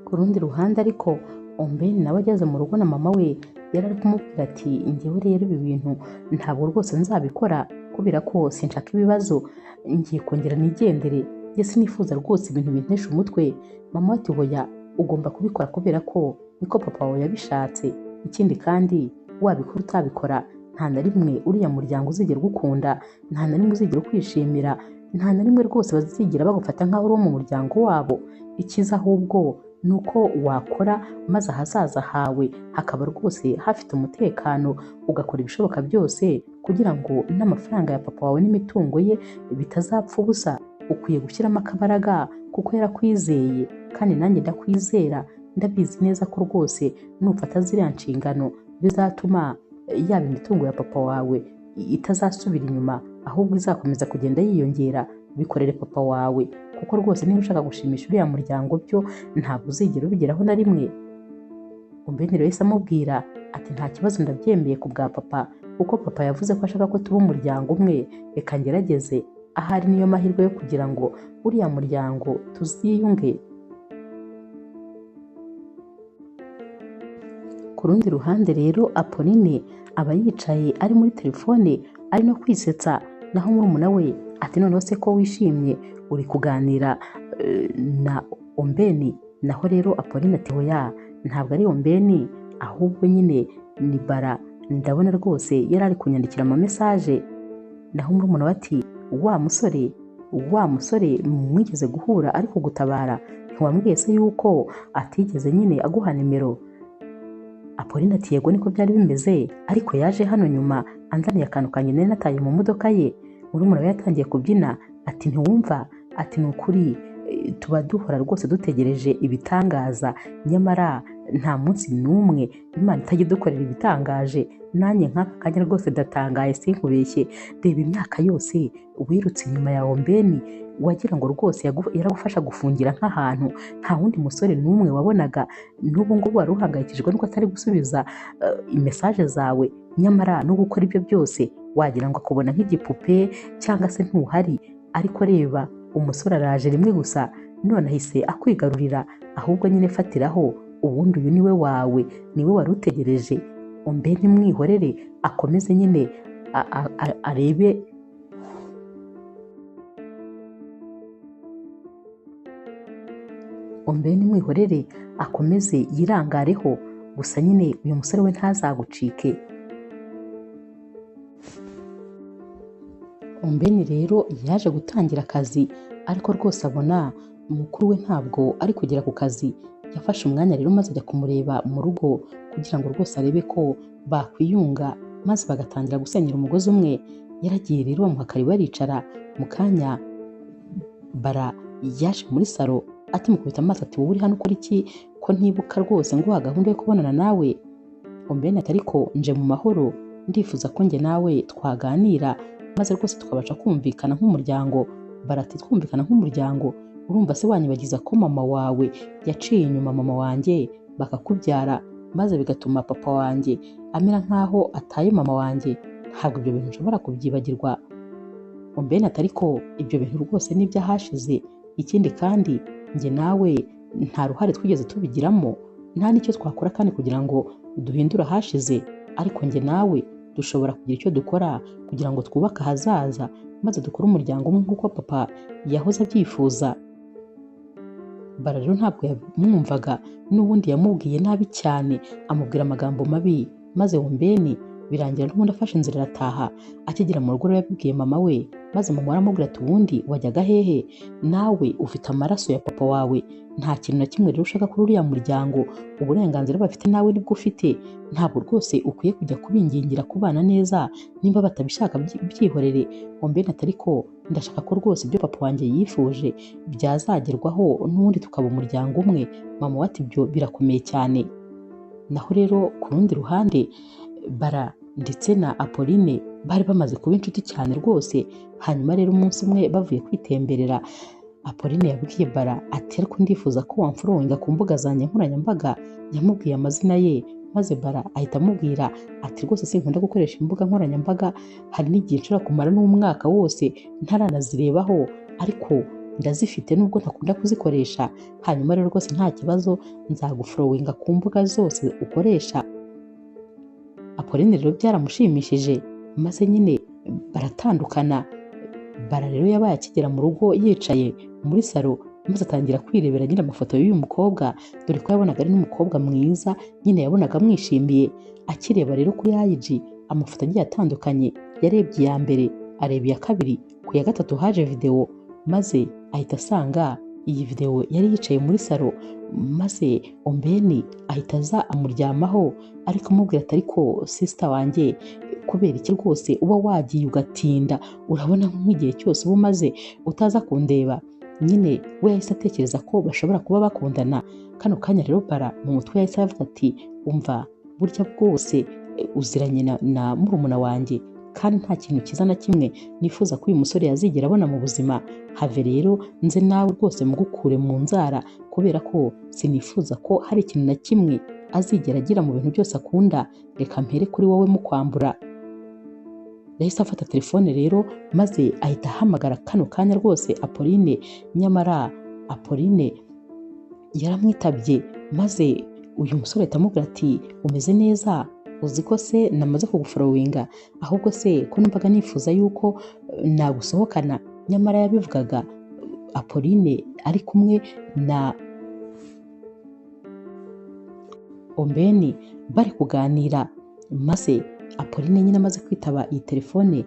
Ku rundi ruhande ariko Ombeni nawe ageze mu rugo na mama we yari ari kumubwira ati njyewe rero ibi bintu ntabwo rwose nzabikora, kubera ko sinshaka ibibazo, ngiye kongera nigendere, njye sinifuza rwose ibintu bintesha umutwe. Mama we ati hoya ugomba kubikora kubera ko niko papa wawe yabishatse, ikindi kandi wabikora utabikora nta na rimwe uriya muryango uzigera ugukunda, nta na rimwe uzigera ukwishimira, nta na rimwe rwose bazigera bagufata nk'aho uri uwo mu muryango wabo. Icyiza ahubwo nuko wakora maze ahazaza hawe hakaba rwose hafite umutekano, ugakora ibishoboka byose kugira ngo n'amafaranga ya papa wawe n'imitungo ye bitazapfa ubusa. Ukwiye gushyiramo akabaraga kuko yarakwizeye kandi nanjye ndakwizera, ndabizi neza ko rwose nufata ziriya nshingano bizatuma yaba imitungo ya papa wawe itazasubira inyuma, ahubwo izakomeza kugenda yiyongera. Bikorere papa wawe kuko rwose niba ushaka gushimisha uriya muryango byo ntabwo uzigera ubigeraho na rimwe. Ombeni rero yahise amubwira ati nta kibazo ndabyemeye ku bwa papa, kuko papa yavuze ko ashaka ko tuba umuryango umwe, reka ngerageze ahari niyo mahirwe yo kugira ngo uriya muryango tuziyunge. Ku rundi ruhande rero Apolline aba yicaye ari muri telefone ari no kwisetsa, naho murumuna we ati noneho se ko wishimye uri kuganira na Ombeni. Naho rero Apolline ati hoya ntabwo ari Ombeni ahubwo nyine ni Bara, ndabona rwose yari ari kunyandikira ama message. Naho murumuna we ati wa musore mwigeze guhura ariko gutabara, ntiwambwiye se yuko atigeze nyine aguha nimero? Apolline ati yego niko byari bimeze, ariko yaje hano nyuma anzaniye akantu kanjye nari nataye mu modoka ye. Murumuna we yatangiye kubyina ati ntiwumva, ati ni ukuri tuba duhora rwose dutegereje ibitangaza, nyamara nta munsi n'umwe Imana itajya idukorera ibitangaje. Nanjye nk'aka kanya rwose ndatangaye sinkubeshye, reba imyaka yose wirutse inyuma ya Ombeni, wagira ngo rwose yaragufasha gufungira nk'ahantu nta wundi musore n'umwe wabonaga, n'ubu ngubu wari uhangayikishijwe nuko atari gusubiza imesaje zawe, nyamara no gukora ibyo byose wagira ngo akubona nk'igipupe cyangwa se ntuhari. Ariko reba umusore araje rimwe gusa none ahise akwigarurira, ahubwo nyine fatiraho, ubundi uyu niwe wawe, niwe wari utegereje. Ombeni mwihorere akomeze nyine arebe Ombeni mwihorere akomeze yirangareho, gusa nyine uyu musore we ntazagucike. Ombeni rero yaje gutangira akazi, ariko rwose abona mukuru we ntabwo ari kugera ku kazi. Yafashe umwanya rero maze ajya kumureba mu rugo kugira ngo rwose arebe ko bakwiyunga maze bagatangira gusenyera umugozi umwe. Yaragiye rero bamuha karibu aricara. Mu kanya Bara yaje muri salo atimukubita amaso ati wowe uri hano ukora iki ko ntibuka rwose nguha gahunda yo kubonana nawe? Ombeni ati ariko nje mu mahoro, ndifuza ko njye nawe twaganira maze rwose tukabasha kumvikana nk'umuryango. Bara ati twumvikana nk'umuryango? Urumva se wanyibagiza ko mama wawe yaciye inyuma mama wanjye bakakubyara, maze bigatuma papa wanjye amera nkaho ataye mama wanjye? Ntabwo ibyo bintu nshobora kubyibagirwa. Ombeni ati ariko ibyo bintu rwose n'ibyahashize, ikindi kandi njye nawe nta ruhare twigeze tubigiramo, nta n'icyo twakora kandi kugira ngo duhindure ahashize, ariko njye nawe dushobora kugira icyo dukora kugira ngo twubake ahazaza, maze dukore umuryango umwe nk'uko papa yahoze abyifuza. Bara rero ntabwo yamwumvaga, n'ubundi yamubwiye nabi cyane, amubwira amagambo mabi, maze Ombeni birangira n'ubundi afashe inzira arataha. Akigera mu rugo rero yabibwiye mama we, maze mama aramubwira ati ubundi wajyaga hehe? Nawe ufite amaraso ya papa wawe, nta kintu na kimwe rero ushaka kuri uriya muryango, uburenganzira bafite nawe nibwo ufite, ntabwo rwose ukwiye kujya kubingingira kubana neza, nimba batabishaka byihorere. Ombeni ati ariko ndashaka ko rwose ibyo papa wanjye yifuje byazagerwaho, n'ubundi tukaba umuryango umwe. Mama we ati ibyo birakomeye cyane. Naho rero ku rundi ruhande Bara ndetse na Apolline bari bamaze kuba inshuti cyane rwose. Hanyuma rero umunsi umwe bavuye kwitemberera, Apolline yabwiye Bara ati ariko ndifuza ko wamforowinga ku mbuga zanjye nkoranyambaga. Yamubwiye amazina ye, maze Bara ahita amubwira ati rwose sinkunda gukoresha imbuga nkoranyambaga, hari n'igihe nshobora kumara n'umwaka wose ntaranazirebaho, ariko ndazifite nubwo ntakunda kuzikoresha. Hanyuma rero rwose nta kibazo, nzaguforowinga ku mbuga zose ukoresha. Apolline rero byaramushimishije, maze nyine baratandukana. Bara rero yabaye akigera mu rugo yicaye muri salo, maze atangira kwirebera nyine amafoto y'uyu mukobwa, dore ko yabonaga ari n'umukobwa mwiza, nyine yabonaga amwishimiye. Akireba rero kuri IG amafoto agiye atandukanye, yarebye iya mbere, areba iya kabiri, ku ya gatatu haje videwo, maze ahita asanga iyi videwo yari yicaye muri salo, maze Ombeni ahita aza amuryamaho, ariko amubwira ati ariko sister wanjye, kubera iki rwose uba wagiye ugatinda, urabona nk'igihe cyose uba umaze utaza kundeba. Nyine we yahise atekereza ko bashobora kuba bakundana. Kano kanya rero Bara mu mutwe yahise avuga ati umva burya bwose uziranye na murumuna wanjye, kandi nta kintu cyiza na kimwe nifuza ko uyu musore yazigera abona mu buzima. Have rero nze nawe rwose mugukure mu nzara, kubera ko sinifuza ko hari ikintu na kimwe azigera agira mu bintu byose akunda, reka mpere kuri wowe mukwambura. Yahise afata telefone rero, maze ahita ahamagara kano kanya rwose Apolline. Nyamara Apolline yaramwitabye, maze uyu musore ahita amubwira ati umeze neza, uzi ko se namaze kuguforowinga, ahubwo se ko numvaga nifuza yuko nagusohokana. Nyamara yabivugaga Apolline ari kumwe na Ombeni bari kuganira, maze Apolline nyine amaze kwitaba iyi telefone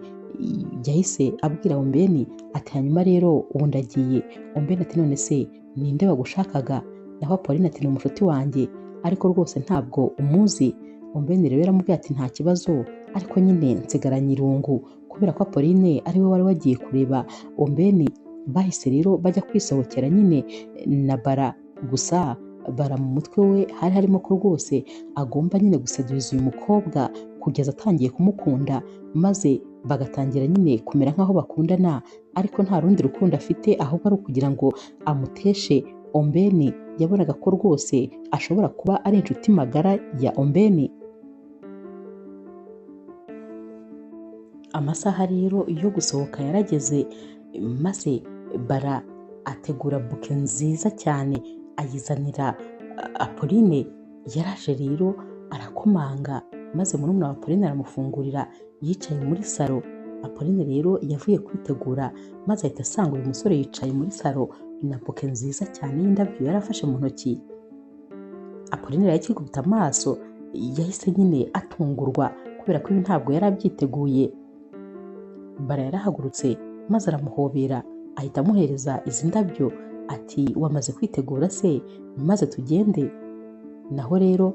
yahise abwira Ombeni ati hanyuma rero ubu ndagiye. Ombeni ati none se ninde wagushakaga? Naho Apolline ati ni umushuti wanjye, ariko rwose ntabwo umuzi. Ombeni rero yaramubwiye ati nta kibazo, ariko nyine nsigaranye irungu, kubera ko Apolline ari we wari wagiye kureba Ombeni. Bahise rero bajya kwisohokera nyine na Bara, gusa Bara mu mutwe we hari harimo ko rwose agomba nyine guseduza uyu mukobwa kugeza atangiye kumukunda, maze bagatangira nyine kumera nk'aho bakundana, ariko nta rundi rukundo afite, ahubwo ari ukugira ngo amuteshe Ombeni. Yabonaga ko rwose ashobora kuba ari inshuti magara ya Ombeni. Amasaha rero yo gusohoka yarageze, maze Bara ategura buke nziza cyane ayizanira Apolline. Yaraje rero arakomanga, maze murumuna wa Apolline aramufungurira, yicaye muri salo. Apolline rero yavuye kwitegura, maze ahita asanga uyu musore yicaye muri salo na buke nziza cyane y'indabyo yari afashe mu ntoki. Apolline rero akikubita amaso yahise nyine atungurwa, kubera ko ibi ntabwo yari abyiteguye. Bara yarahagurutse maze aramuhobera, ahita amuhereza izi ndabyo ati wamaze kwitegura se, maze tugende. Naho rero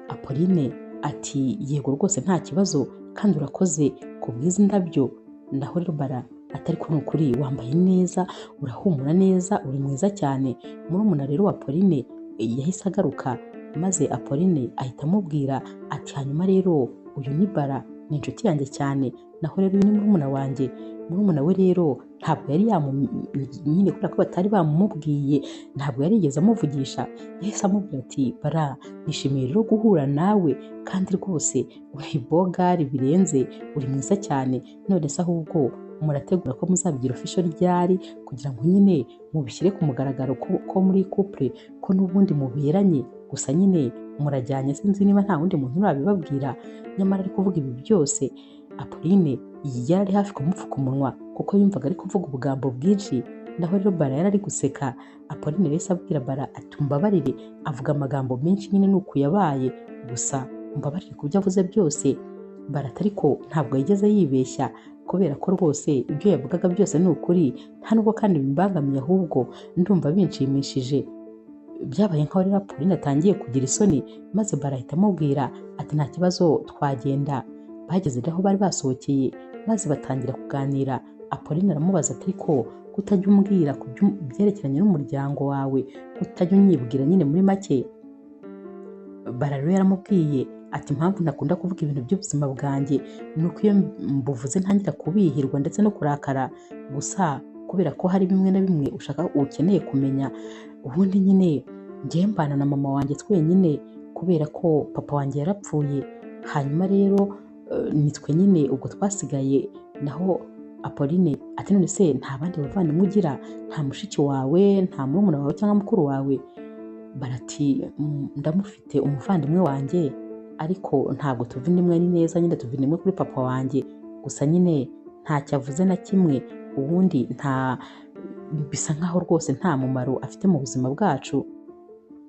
Apolline ati yego rwose nta kibazo, kandi urakoze ku bw'izi ndabyo. Naho rero Bara ati ariko ni ukuri wambaye neza, urahumura neza, uri mwiza cyane. Murumuna rero wa Apolline yahise agaruka, maze Apolline ahita amubwira ati hanyuma rero uyu ni Bara, ni inshuti yanjye cyane, naho rero uyu ni murumuna wanjye. Murumuna we rero ntabwo yari nyine kubera ko batari bamumubwiye, ntabwo yari yigeze amuvugisha. Yahise amubwira ati Bara, nishimiye rero guhura nawe kandi rwose uri bogari birenze, uri mwiza cyane. None se ahubwo murategura ko muzabigira official ryari kugira ngo nyine mubishyire ku mugaragaro ko muri couple, ko n'ubundi muberanye, gusa nyine murajyanye, sinzi niba nta wundi muntu urabibabwira. Nyamara ari kuvuga ibi byose, Apolline yari ari hafi kumupfuka umunwa kuko yumvaga ari kuvuga ubugambo bwinshi. Naho rero Bara yari ari guseka. Apolline yahise abwira Bara ati umbabarire, avuga amagambo menshi nyine nuko yabaye, gusa umbabarire ku byo avuze byose. Bara ati ariko ntabwo yigeze yibeshya kubera ko rwose ibyo yavugaga byose ni ukuri, nta nubwo kandi bimbangamiye, ahubwo ndumva binshimishije. Byabaye nkaho rero Apolline atangiye kugira isoni, maze Bara ahita amubwira ati nta kibazo twagenda. Bageze aho bari basohokeye maze batangira kuganira. Apolline aramubaza ati ariko kutajya umbwira ku byerekeranye n'umuryango wawe, kutajya unyibwira nyine muri make. Bara rero yaramubwiye ati impamvu ntakunda kuvuga ibintu by'ubuzima bwanjye ni uko iyo mbuvuze ntangira kubihirwa ndetse no kurakara, gusa kubera ko hari bimwe na bimwe ushaka ukeneye kumenya. Ubundi nyine njye mbana na mama wanjye twenyine kubera ko papa wanjye yarapfuye, hanyuma rero nitwe nyine ubwo twasigaye. Naho Apolline ati none se nta bandi bavandimwe ugira, nta mushiki wawe, nta murumuna wawe cyangwa mukuru wawe? Barati ndamufite umuvandimwe wanjye, ariko ntabwo tuva indimwe ni neza nyine, tuva indimwe kuri papa wanjye, gusa nyine ntacyo avuze na kimwe, ubundi nta bisa nkaho rwose nta mumaro afite mu buzima bwacu.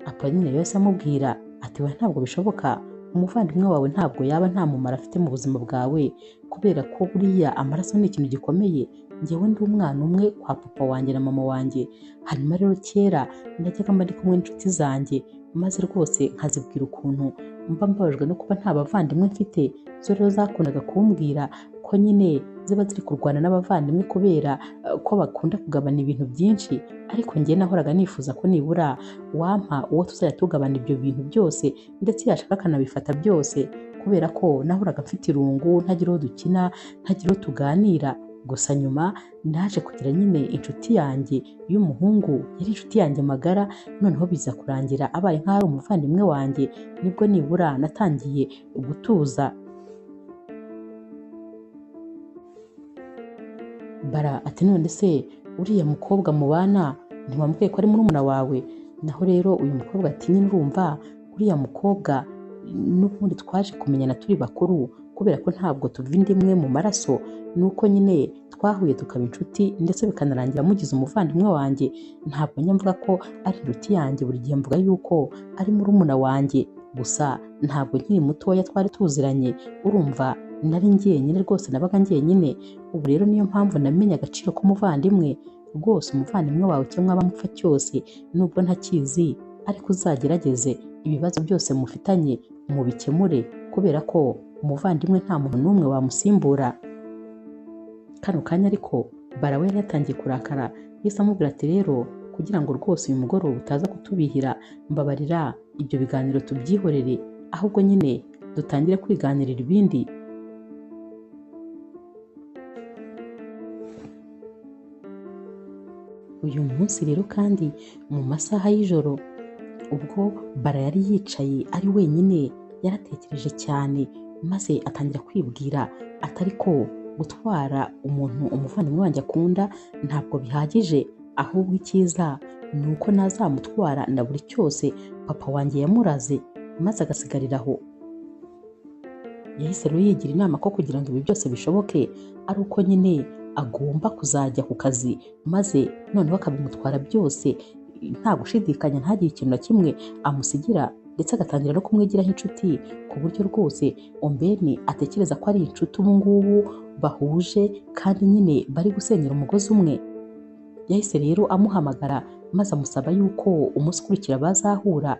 Apolline rero yahise amubwira ati we ntabwo bishoboka, umuvandimwe wawe ntabwo yaba nta mumaro afite mu buzima bwawe, kubera ko buriya amaraso ni ikintu gikomeye. Njyewe ndi umwana umwe kwa papa wanjye na mama wanjye, hanyuma rero kera najyaga mba ndi kumwe n'inshuti zanjye, maze rwose nkazibwira ukuntu mba mbabajwe no kuba nta bavandimwe mfite. Zo rero zakundaga kumbwira ko nyine ziba ziri kurwana n'abavandimwe kubera ko bakunda kugabana ibintu byinshi, ariko njye nahoraga nifuza ko nibura wampa uwo tuzajya tugabana ibyo bintu byose, ndetse yashaka akanabifata byose, kubera ko nahoraga mfite irungu, ntagira uwo dukina, ntagira uwo tuganira. Gusa nyuma naje kugira nyine inshuti yanjye y'umuhungu, yari inshuti yanjye magara, noneho biza kurangira abaye nk'aho ari umuvandimwe wanjye, nibwo nibura natangiye gutuza. Bara ati none se uriya mukobwa mubana ntiwambwiye ko ari murumuna wawe? Naho rero uyu mukobwa ati nyine urumva uriya mukobwa n'ubundi twaje kumenyana turi bakuru, kubera ko ntabwo tuva inda imwe mu maraso, nuko nyine twahuye tukaba inshuti, ndetse bikanarangira mugize umuvandimwe wanjye. Ntabwo njya mvuga ko ari inshuti yanjye, buri gihe mvuga yuko ari murumuna wanjye, gusa ntabwo nkiri mutoya twari tuziranye, urumva nari njyenyine rwose, nabaga njyenyine. Ubu rero niyo mpamvu namenye agaciro k'umuvandimwe. Rwose umuvandimwe wawe icyo mwaba mupfa cyose, nubwo ntakizi, ariko uzagerageze ibibazo byose mufitanye mubikemure, kubera ko umuvandimwe nta muntu n'umwe wamusimbura. Kano kanya ariko Bara we yari yatangiye kurakara, yahise amubwira ati rero kugira ngo rwose uyu mugoroba utaza kutubihira, mbabarira ibyo biganiro tubyihorere, ahubwo nyine dutangire kwiganirira ibindi. Uyu munsi rero kandi mu masaha y'ijoro, ubwo Bara yari yicaye ari wenyine, yaratekereje cyane, maze atangira kwibwira atari ko gutwara umuntu umuvandimwe wanjye akunda ntabwo bihagije, ahubwo icyiza ni uko nazamutwara na buri cyose papa wanjye yamuraze, maze agasigarira aho. Yahise rero yigira inama ko kugira ngo ibi byose bishoboke ari uko nyine agomba kuzajya ku kazi, maze noneho akabimutwara byose nta gushidikanya, ntagire ikintu na kimwe amusigira, ndetse agatangira no kumwigiraho inshuti, ku buryo rwose Ombeni atekereza ko ari inshuti ubu ngubu bahuje, kandi nyine bari gusenyera umugozi umwe. Yahise rero amuhamagara maze amusaba yuko umunsi ukurikira bazahura.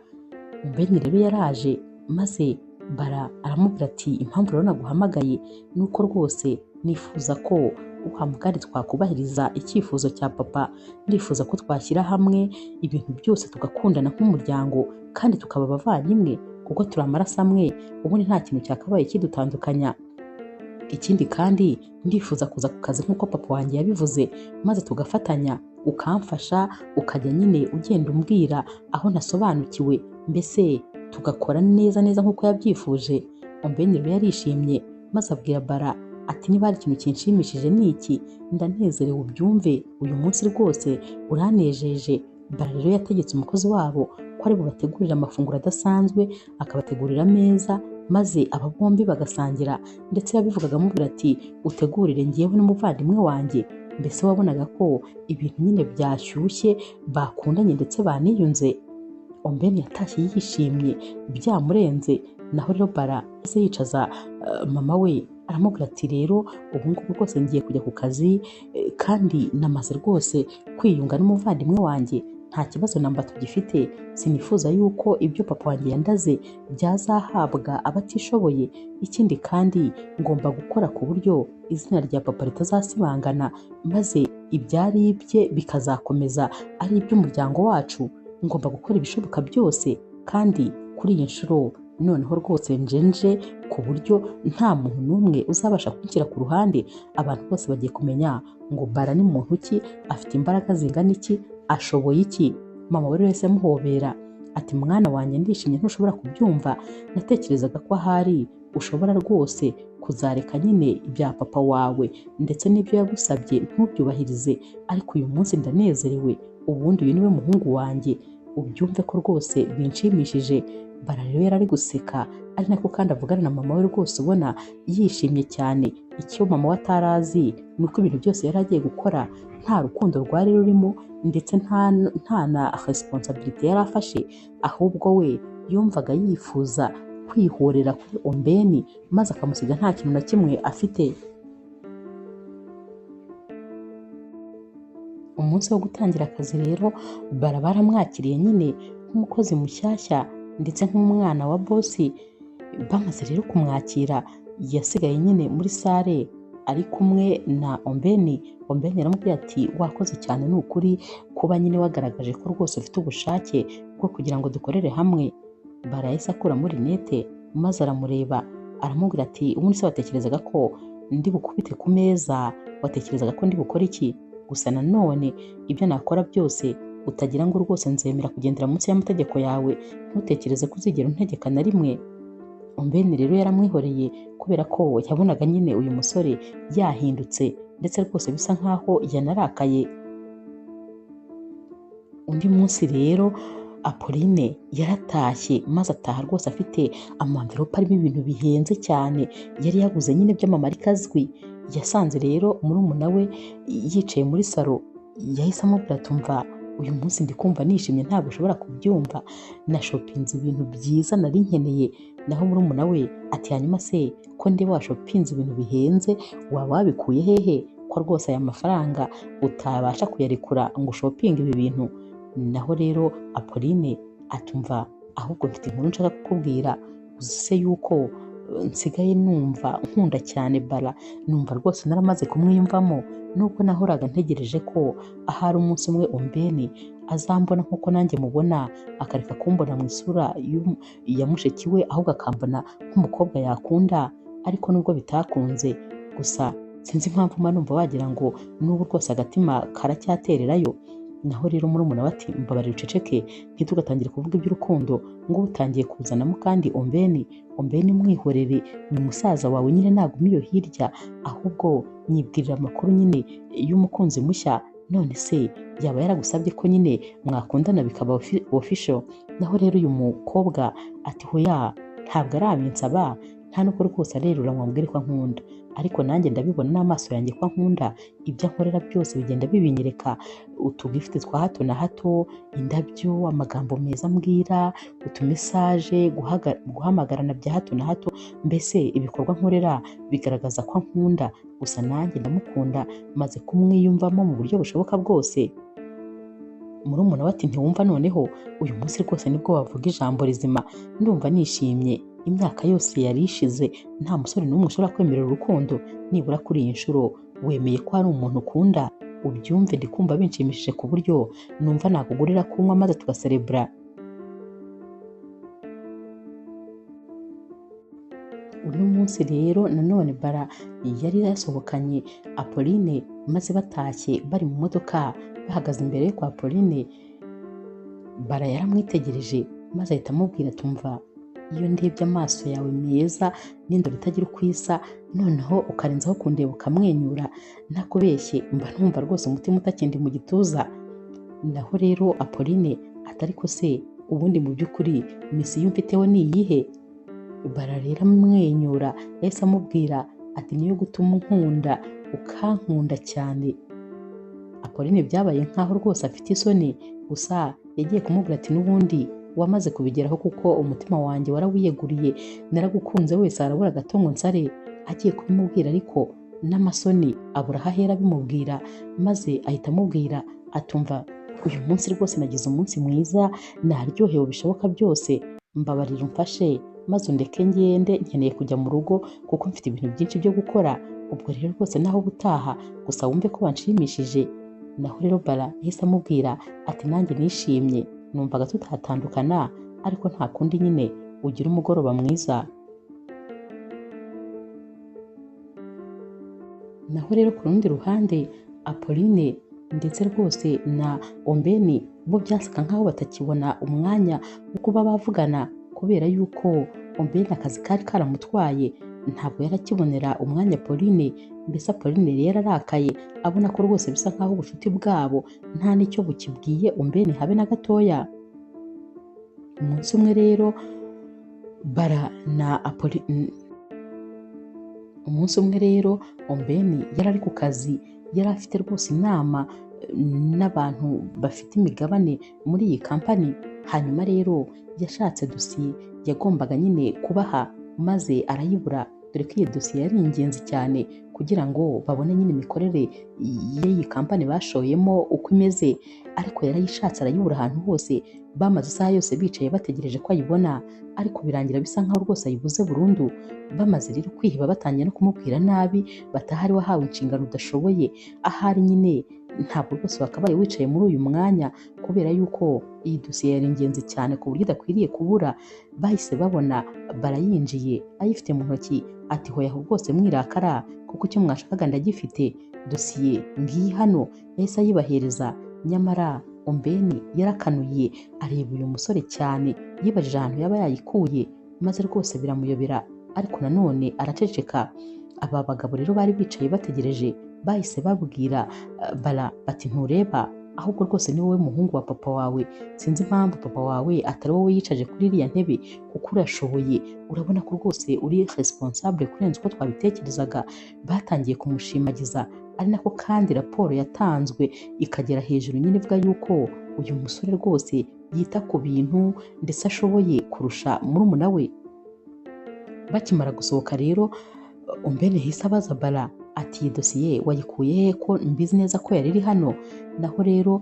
Ombeni rero yaraje, maze Bara aramubwira ati impamvu rero naguhamagaye ni uko rwose nifuza ko uhamugari twakubahiriza icyifuzo cya papa, ndifuza ko twashyira hamwe ibintu byose tugakundana nk'umuryango kandi tukaba abavandimwe, kuko turi amaraso amwe, ubundi nta kintu cyakabaye kidutandukanya. Ikindi kandi ndifuza kuza ku kazi nk'uko papa wanjye yabivuze, maze tugafatanya, ukamfasha, ukajya nyine ugenda umbwira aho ntasobanukiwe, mbese tugakora neza neza nk'uko yabyifuje. Ombeni rero yarishimye maze abwira Bara ati niba hari ikintu kinshimishije ni iki, ndanezerewe ubyumve, uyu munsi rwose uranejeje. Bara rero yategetse umukozi wabo ko ari bubategurire amafunguro adasanzwe, akabategurira ameza, maze aba bombi bagasangira. Ndetse yabivugaga amubwira ati utegurire njyewe n'umuvandimwe wanjye. Mbese wabonaga ko ibintu nyine byashyushye, bakundanye ndetse baniyunze. Ombeni yatashye yishimye byamurenze. Naho rero Bara yahise yicaza mama we aramubwira ati rero ubu ngubu rwose ngiye kujya ku kazi, kandi namaze rwose kwiyunga n'umuvandimwe wanjye, nta kibazo namba tugifite, sinifuza yuko ibyo papa wanjye yandaze byazahabwa abatishoboye. Ikindi kandi ngomba gukora ku buryo izina rya papa ritazasibangana, maze ibyari ibye bikazakomeza ari iby'umuryango wacu. Ngomba gukora ibishoboka byose, kandi kuri iyi nshuro noneho rwose njenje ku buryo nta muntu n'umwe uzabasha kunshyira ku ruhande. Abantu bose bagiye kumenya ngo Bara ni muntu ki, afite imbaraga zingana iki, ashoboye iki. Mama we wese amuhobera ati mwana wanjye ndishimye ntushobora kubyumva, natekerezaga ko ahari ushobora rwose kuzareka nyine ibya papa wawe ndetse n'ibyo yagusabye ntubyubahirize, ariko uyu munsi ndanezerewe, ubundi uyu niwe muhungu wanjye, ubyumve ko rwose binshimishije. Bara rero yari ari guseka ari nako kandi avugana na mama we rwose ubona yishimye cyane. Icyo mama we atarazi ni uko ibintu byose yari agiye gukora nta rukundo rwari rurimo, ndetse nta na responsibility yari afashe, ahubwo we yumvaga yifuza kwihorera kuri Ombeni maze akamusiga nta kintu na kimwe afite. Umunsi wo gutangira akazi rero Bara baramwakiriye nyine nk'umukozi mushyashya ndetse nk'umwana wa bosi. Bamaze rero kumwakira yasigaye nyine muri sale ari kumwe na Ombeni. Ombeni yaramubwiye ati wakoze cyane ni ukuri kuba nyine wagaragaje ko rwose ufite ubushake bwo kugira ngo dukorere hamwe. Bara yahise akuramo rinete maze aramureba aramubwira ati ubundi se watekerezaga ko ndi bukubite ku meza, watekerezaga ko ndi bukore iki? Gusa nanone ibyo nakora byose utagira ngo rwose nzemera kugendera munsi y'amategeko yawe, ntutekereze ko uzigera untegeka na rimwe. Ombeni rero yaramwihoreye kubera ko yabonaga nyine uyu musore yahindutse ndetse rwose bisa nkaho yanarakaye. Undi munsi rero Apolline yaratashye maze ataha rwose afite amamverope arimo ibintu bihenze cyane yari yaguze nyine by'amamarika azwi. Yasanze rero murumuna we yicaye muri salo, yahise amubwira ati umva uyu munsi ndi kumva nishimye ntabwo ushobora kubyumva, nashopinze ibintu byiza nari nkeneye. Naho murumuna we ati hanyuma se ko ndeba washopinze ibintu bihenze waba wabikuye hehe, ko rwose aya mafaranga utabasha kuyarekura ngo ushopinge ibi bintu? Naho rero Apolline atumva ahubwo mfite inkuru nshaka kukubwira, uzi se yuko nsigaye numva nkunda cyane Bara, numva rwose naramaze kumwiyumvamo, nubwo nahoraga ntegereje ko ahari umunsi umwe Ombeni azambona nk'uko nanjye mubona, akareka kumbona mu isura ya mushiki we, ahubwo akambona nk'umukobwa yakunda. Ariko nubwo bitakunze, gusa sinzi impamvu mba numva wagira ngo n'ubu rwose agatima karacyatererayo. Naho rero murumuna we ati mbabarira uceceke, ntitugatangire kuvuga iby'urukundo ngo utangiye kuzanamo kandi Ombeni. Ombeni mwihorere, ni musaza wawe nyine naguma iyo hirya, ahubwo nyibwirira amakuru nyine y'umukunzi mushya. None se yaba yaragusabye ko nyine mwakundana bikaba official? Naho rero uyu mukobwa ati hoya ntabwo arabinsaba, nta nubwo rwose arerura ngo ambwire ko ankunda, ariko nanjye ndabibona n'amaso yanjye ko ankunda, ibyo ankorera byose bigenda bibinyereka, utugifite twa hato na hato, indabyo, amagambo meza ambwira, utumesaje, guhamagarana bya hato na hato, mbese ibikorwa nkorera bigaragaza ko ankunda. Gusa nanjye ndamukunda, maze kumwiyumvamo mu buryo bushoboka bwose. Murumuna we ati ntiwumva noneho uyu munsi rwose nibwo wavuga ijambo rizima, ndumva nishimye, imyaka yose yari ishize nta musore n'umwe ushobora kwemerera urukundo, nibura kuri iyi nshuro wemeye ko hari umuntu ukunda, ubyumve ndi kumva binshimishije ku buryo numva nakugurira kunywa maze tugaserebura. Uno munsi rero nanone Bara yari yasohokanye Apolline, maze batashye bari mu modoka bahagaze imbere yo kwa Apolline, Bara yaramwitegereje maze ahita amubwira tumva iyo ndebye amaso yawe meza n'indoro itagira uko isa, noneho ukarenzaho kundeba ukamwenyura, ntakubeshye mba numva rwose umutima utakindi mu gituza. Naho rero Apolline atari ko se ubundi mu by'ukuri misiyo mfiteho ni iyihe? Bara rero amwenyura yahise amubwira ati niyo gutuma unkunda ukankunda cyane. Apolline byabaye nkaho rwose afite isoni, gusa yagiye kumubwira ati n'ubundi wamaze kubigeraho kuko umutima wanjye warawiyeguriye, naragukunze wese arabura gato ngo nsare. Agiye kubimubwira ariko n'amasoni abura aho ahera abimubwira, maze ahita amubwira atumva uyu munsi rwose nagize umunsi mwiza, naryohewe bishoboka byose, mbabarira umfashe maze undeke ngende, nkeneye kujya mu rugo kuko mfite ibintu byinshi byo gukora, ubwo rero rwose naho ubutaha gusa wumve ko wanshimishije. Naho rero Bara yahise amubwira ati nanjye nishimye, numvaga tutatandukana ariko nta kundi nyine, ugira umugoroba mwiza. Naho rero ku rundi ruhande Apolline ndetse rwose na Ombeni bo byasaga nkaho batakibona umwanya wo kuba bavugana, kubera yuko Ombeni akazi kari karamutwaye, ntabwo yarakibonera umwanya Apolline. Mbese Apolline rero yararakaye abona ko rwose bisa nkaho ubucuti bwabo nta n'icyo bukibwiye Ombeni habe na gatoya. Umunsi umwe rero Bara na Apolline, umunsi umwe rero Ombeni yari ari ku kazi, yari afite rwose inama n'abantu bafite imigabane muri iyi kampani. Hanyuma rero yashatse dosiye yagombaga nyine kubaha maze arayibura, dore ko iyi dosiye yari ingenzi cyane kugira ngo babone nyine imikorere y'iyi kampani bashoyemo uko imeze, ariko yarayishatse arayibura ahantu hose. Bamaze isaha yose bicaye bategereje ko ayibona, ariko birangira bisa nkaho rwose ayibuze burundu. Bamaze rero kwiheba batangiye no kumubwira nabi, batahari wahawe inshingano udashoboye, ahari nyine ntabwo rwose wakabaye wicaye muri uyu mwanya kubera yuko iyi dosiye yari ingenzi cyane ku buryo idakwiriye kubura. Bahise babona barayinjiye ayifite mu ntoki, ati hoya aho rwose mwirakara kuko icyo mwashakaga ndagifite, dosiye ngiyi hano. Yahise ayibahereza, nyamara Ombeni yarakanuye areba uyu musore cyane, yibajije ahantu yaba yayikuye maze rwose biramuyobera, ariko nanone araceceka. Aba bagabo rero bari bicaye bategereje bahise babwira Bara bati ntureba ahubwo rwose ni wowe muhungu wa papa wawe, sinzi impamvu papa wawe atari wowe yicaje kuri iriya ntebe kuko urashoboye, urabona ko rwose uri responsable kurenza uko twabitekerezaga. Batangiye kumushimagiza, ari nako kandi raporo yatanzwe ikagera hejuru nyine ivuga yuko uyu musore rwose yita ku bintu ndetse ashoboye kurusha murumuna we. Bakimara gusohoka rero Ombeni yahise abaza Bara ati iyi dosiye wayikuye he ko mbizi neza ko yari iri hano? Naho rero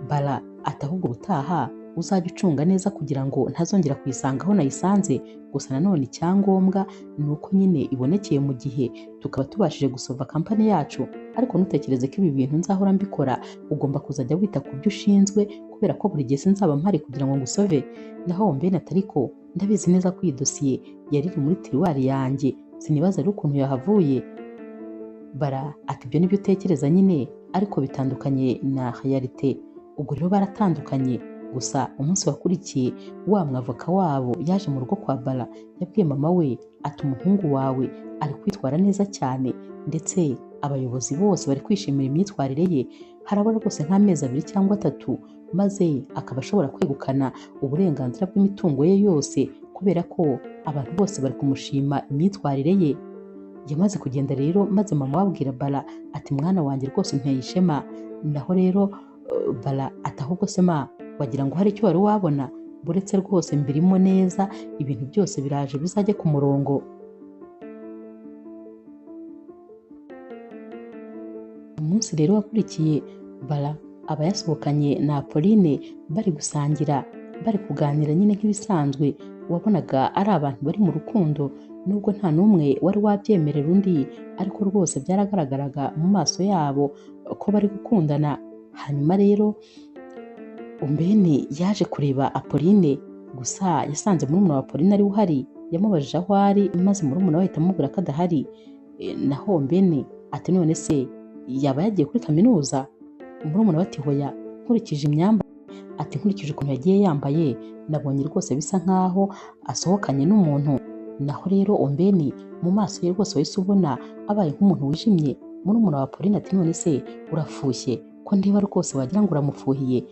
Bara ati ahubwo ubutaha uzajya ucunga neza kugira ngo ntazongera kuyisanga aho nayisanze, gusa nanone icyangombwa ni uko nyine ibonekeye mu gihe tukaba tubashije gusova kampani yacu, ariko ntutekereze ko ibi bintu nzahora mbikora, ugomba kuzajya wita ku byo ushinzwe kubera ko buri gihe sinzaba mpari kugira ngo ngusove. Naho Ombeni ati ariko ndabizi neza ko iyi dosiye yari iri muri tiriwari yanjye, sinibaza rero ukuntu yahavuye. Bara ati ibyo nibyo utekereza nyine ariko bitandukanye na realite. Ubwo rero baratandukanye. Gusa umunsi wakurikiye wa mwavoka wabo yaje mu rugo kwa Bara, yabwiye mama we ati umuhungu wawe ari kwitwara neza cyane ndetse abayobozi bose bari kwishimira imyitwarire ye, harabura rwose nk'amezi 2 cyangwa 3 maze akaba ashobora kwegukana uburenganzira bw'imitungo ye yose kubera ko abantu bose bari kumushima imyitwarire ye. Yamaze kugenda rero maze mama wabwira Bara ati mwana wanjye rwose unteye ishema. Naho rero Bara ati ahubwo se ma wagira ngo hari icyo wari wabona, buretse rwose mbirimo neza, ibintu byose biraje bizajye ku murongo. Umunsi rero wakurikiye Bara aba yasohokanye na Apolline bari gusangira, bari kuganira nyine nk'ibisanzwe, wabonaga ari abantu bari mu rukundo nubwo nta n'umwe wari wabyemerera undi, ariko rwose byaragaragaraga mu maso yabo ko bari gukundana. Hanyuma rero Ombeni yaje kureba Apolline, gusa yasanze murumuna wa Apolline ari uhari. Yamubajije aho ari maze murumuna we ahita amubwira ko adahari. Naho Ombeni ati none se yaba yagiye kuri kaminuza? Murumuna we ati hoya, nkurikije imyambarire, ati nkurikije ukuntu yagiye yambaye nabonye rwose bisa nkaho asohokanye n'umuntu. Naho rero Ombeni mu maso ye rwose wahise ubona abaye nk'umuntu wijimye. Murumuna wa Pauline ati none se urafushye ko ndeba rwose wagira ngo uramufuhiye?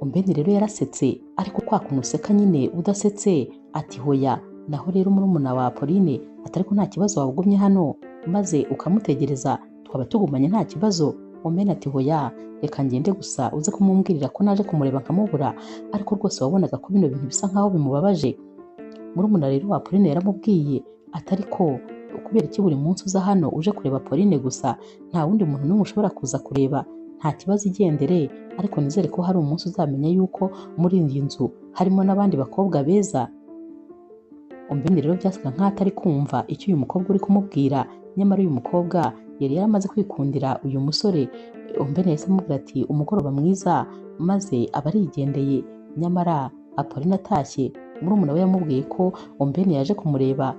Ombeni rero yarasetse, ariko kwa kuntu useka nyine udasetse, ati hoya. Naho rero murumuna wa Pauline ati ariko nta kibazo waba hano maze ukamutegereza twaba tugumanye nta kibazo. Ombeni ati hoya, reka ngende gusa uze kumumbwirira ko naje kumureba nkamubura, ariko rwose wabonaga ko bino bintu bisa nkaho bimubabaje. Murumuna rero wa Pauline yaramubwiye ati ariko kubera iki buri munsi uza hano uje kureba Pauline gusa, nta wundi muntu n'umwe ushobora kuza kureba? Nta kibazo igendere, ariko nizere ko hari umunsi uzamenya yuko muri iyi nzu harimo n'abandi bakobwa beza. Ombeni rero byasaga nkaho atari kumva icyo uyu mukobwa uri kumubwira, nyamara uyu mukobwa yari yaramaze kwikundira uyu musore. Ombeni yahise amubwira ati umugoroba mwiza, maze aba arigendeye. Nyamara Apolline atashye, murumuna we yamubwiye ko Ombeni yaje kumureba,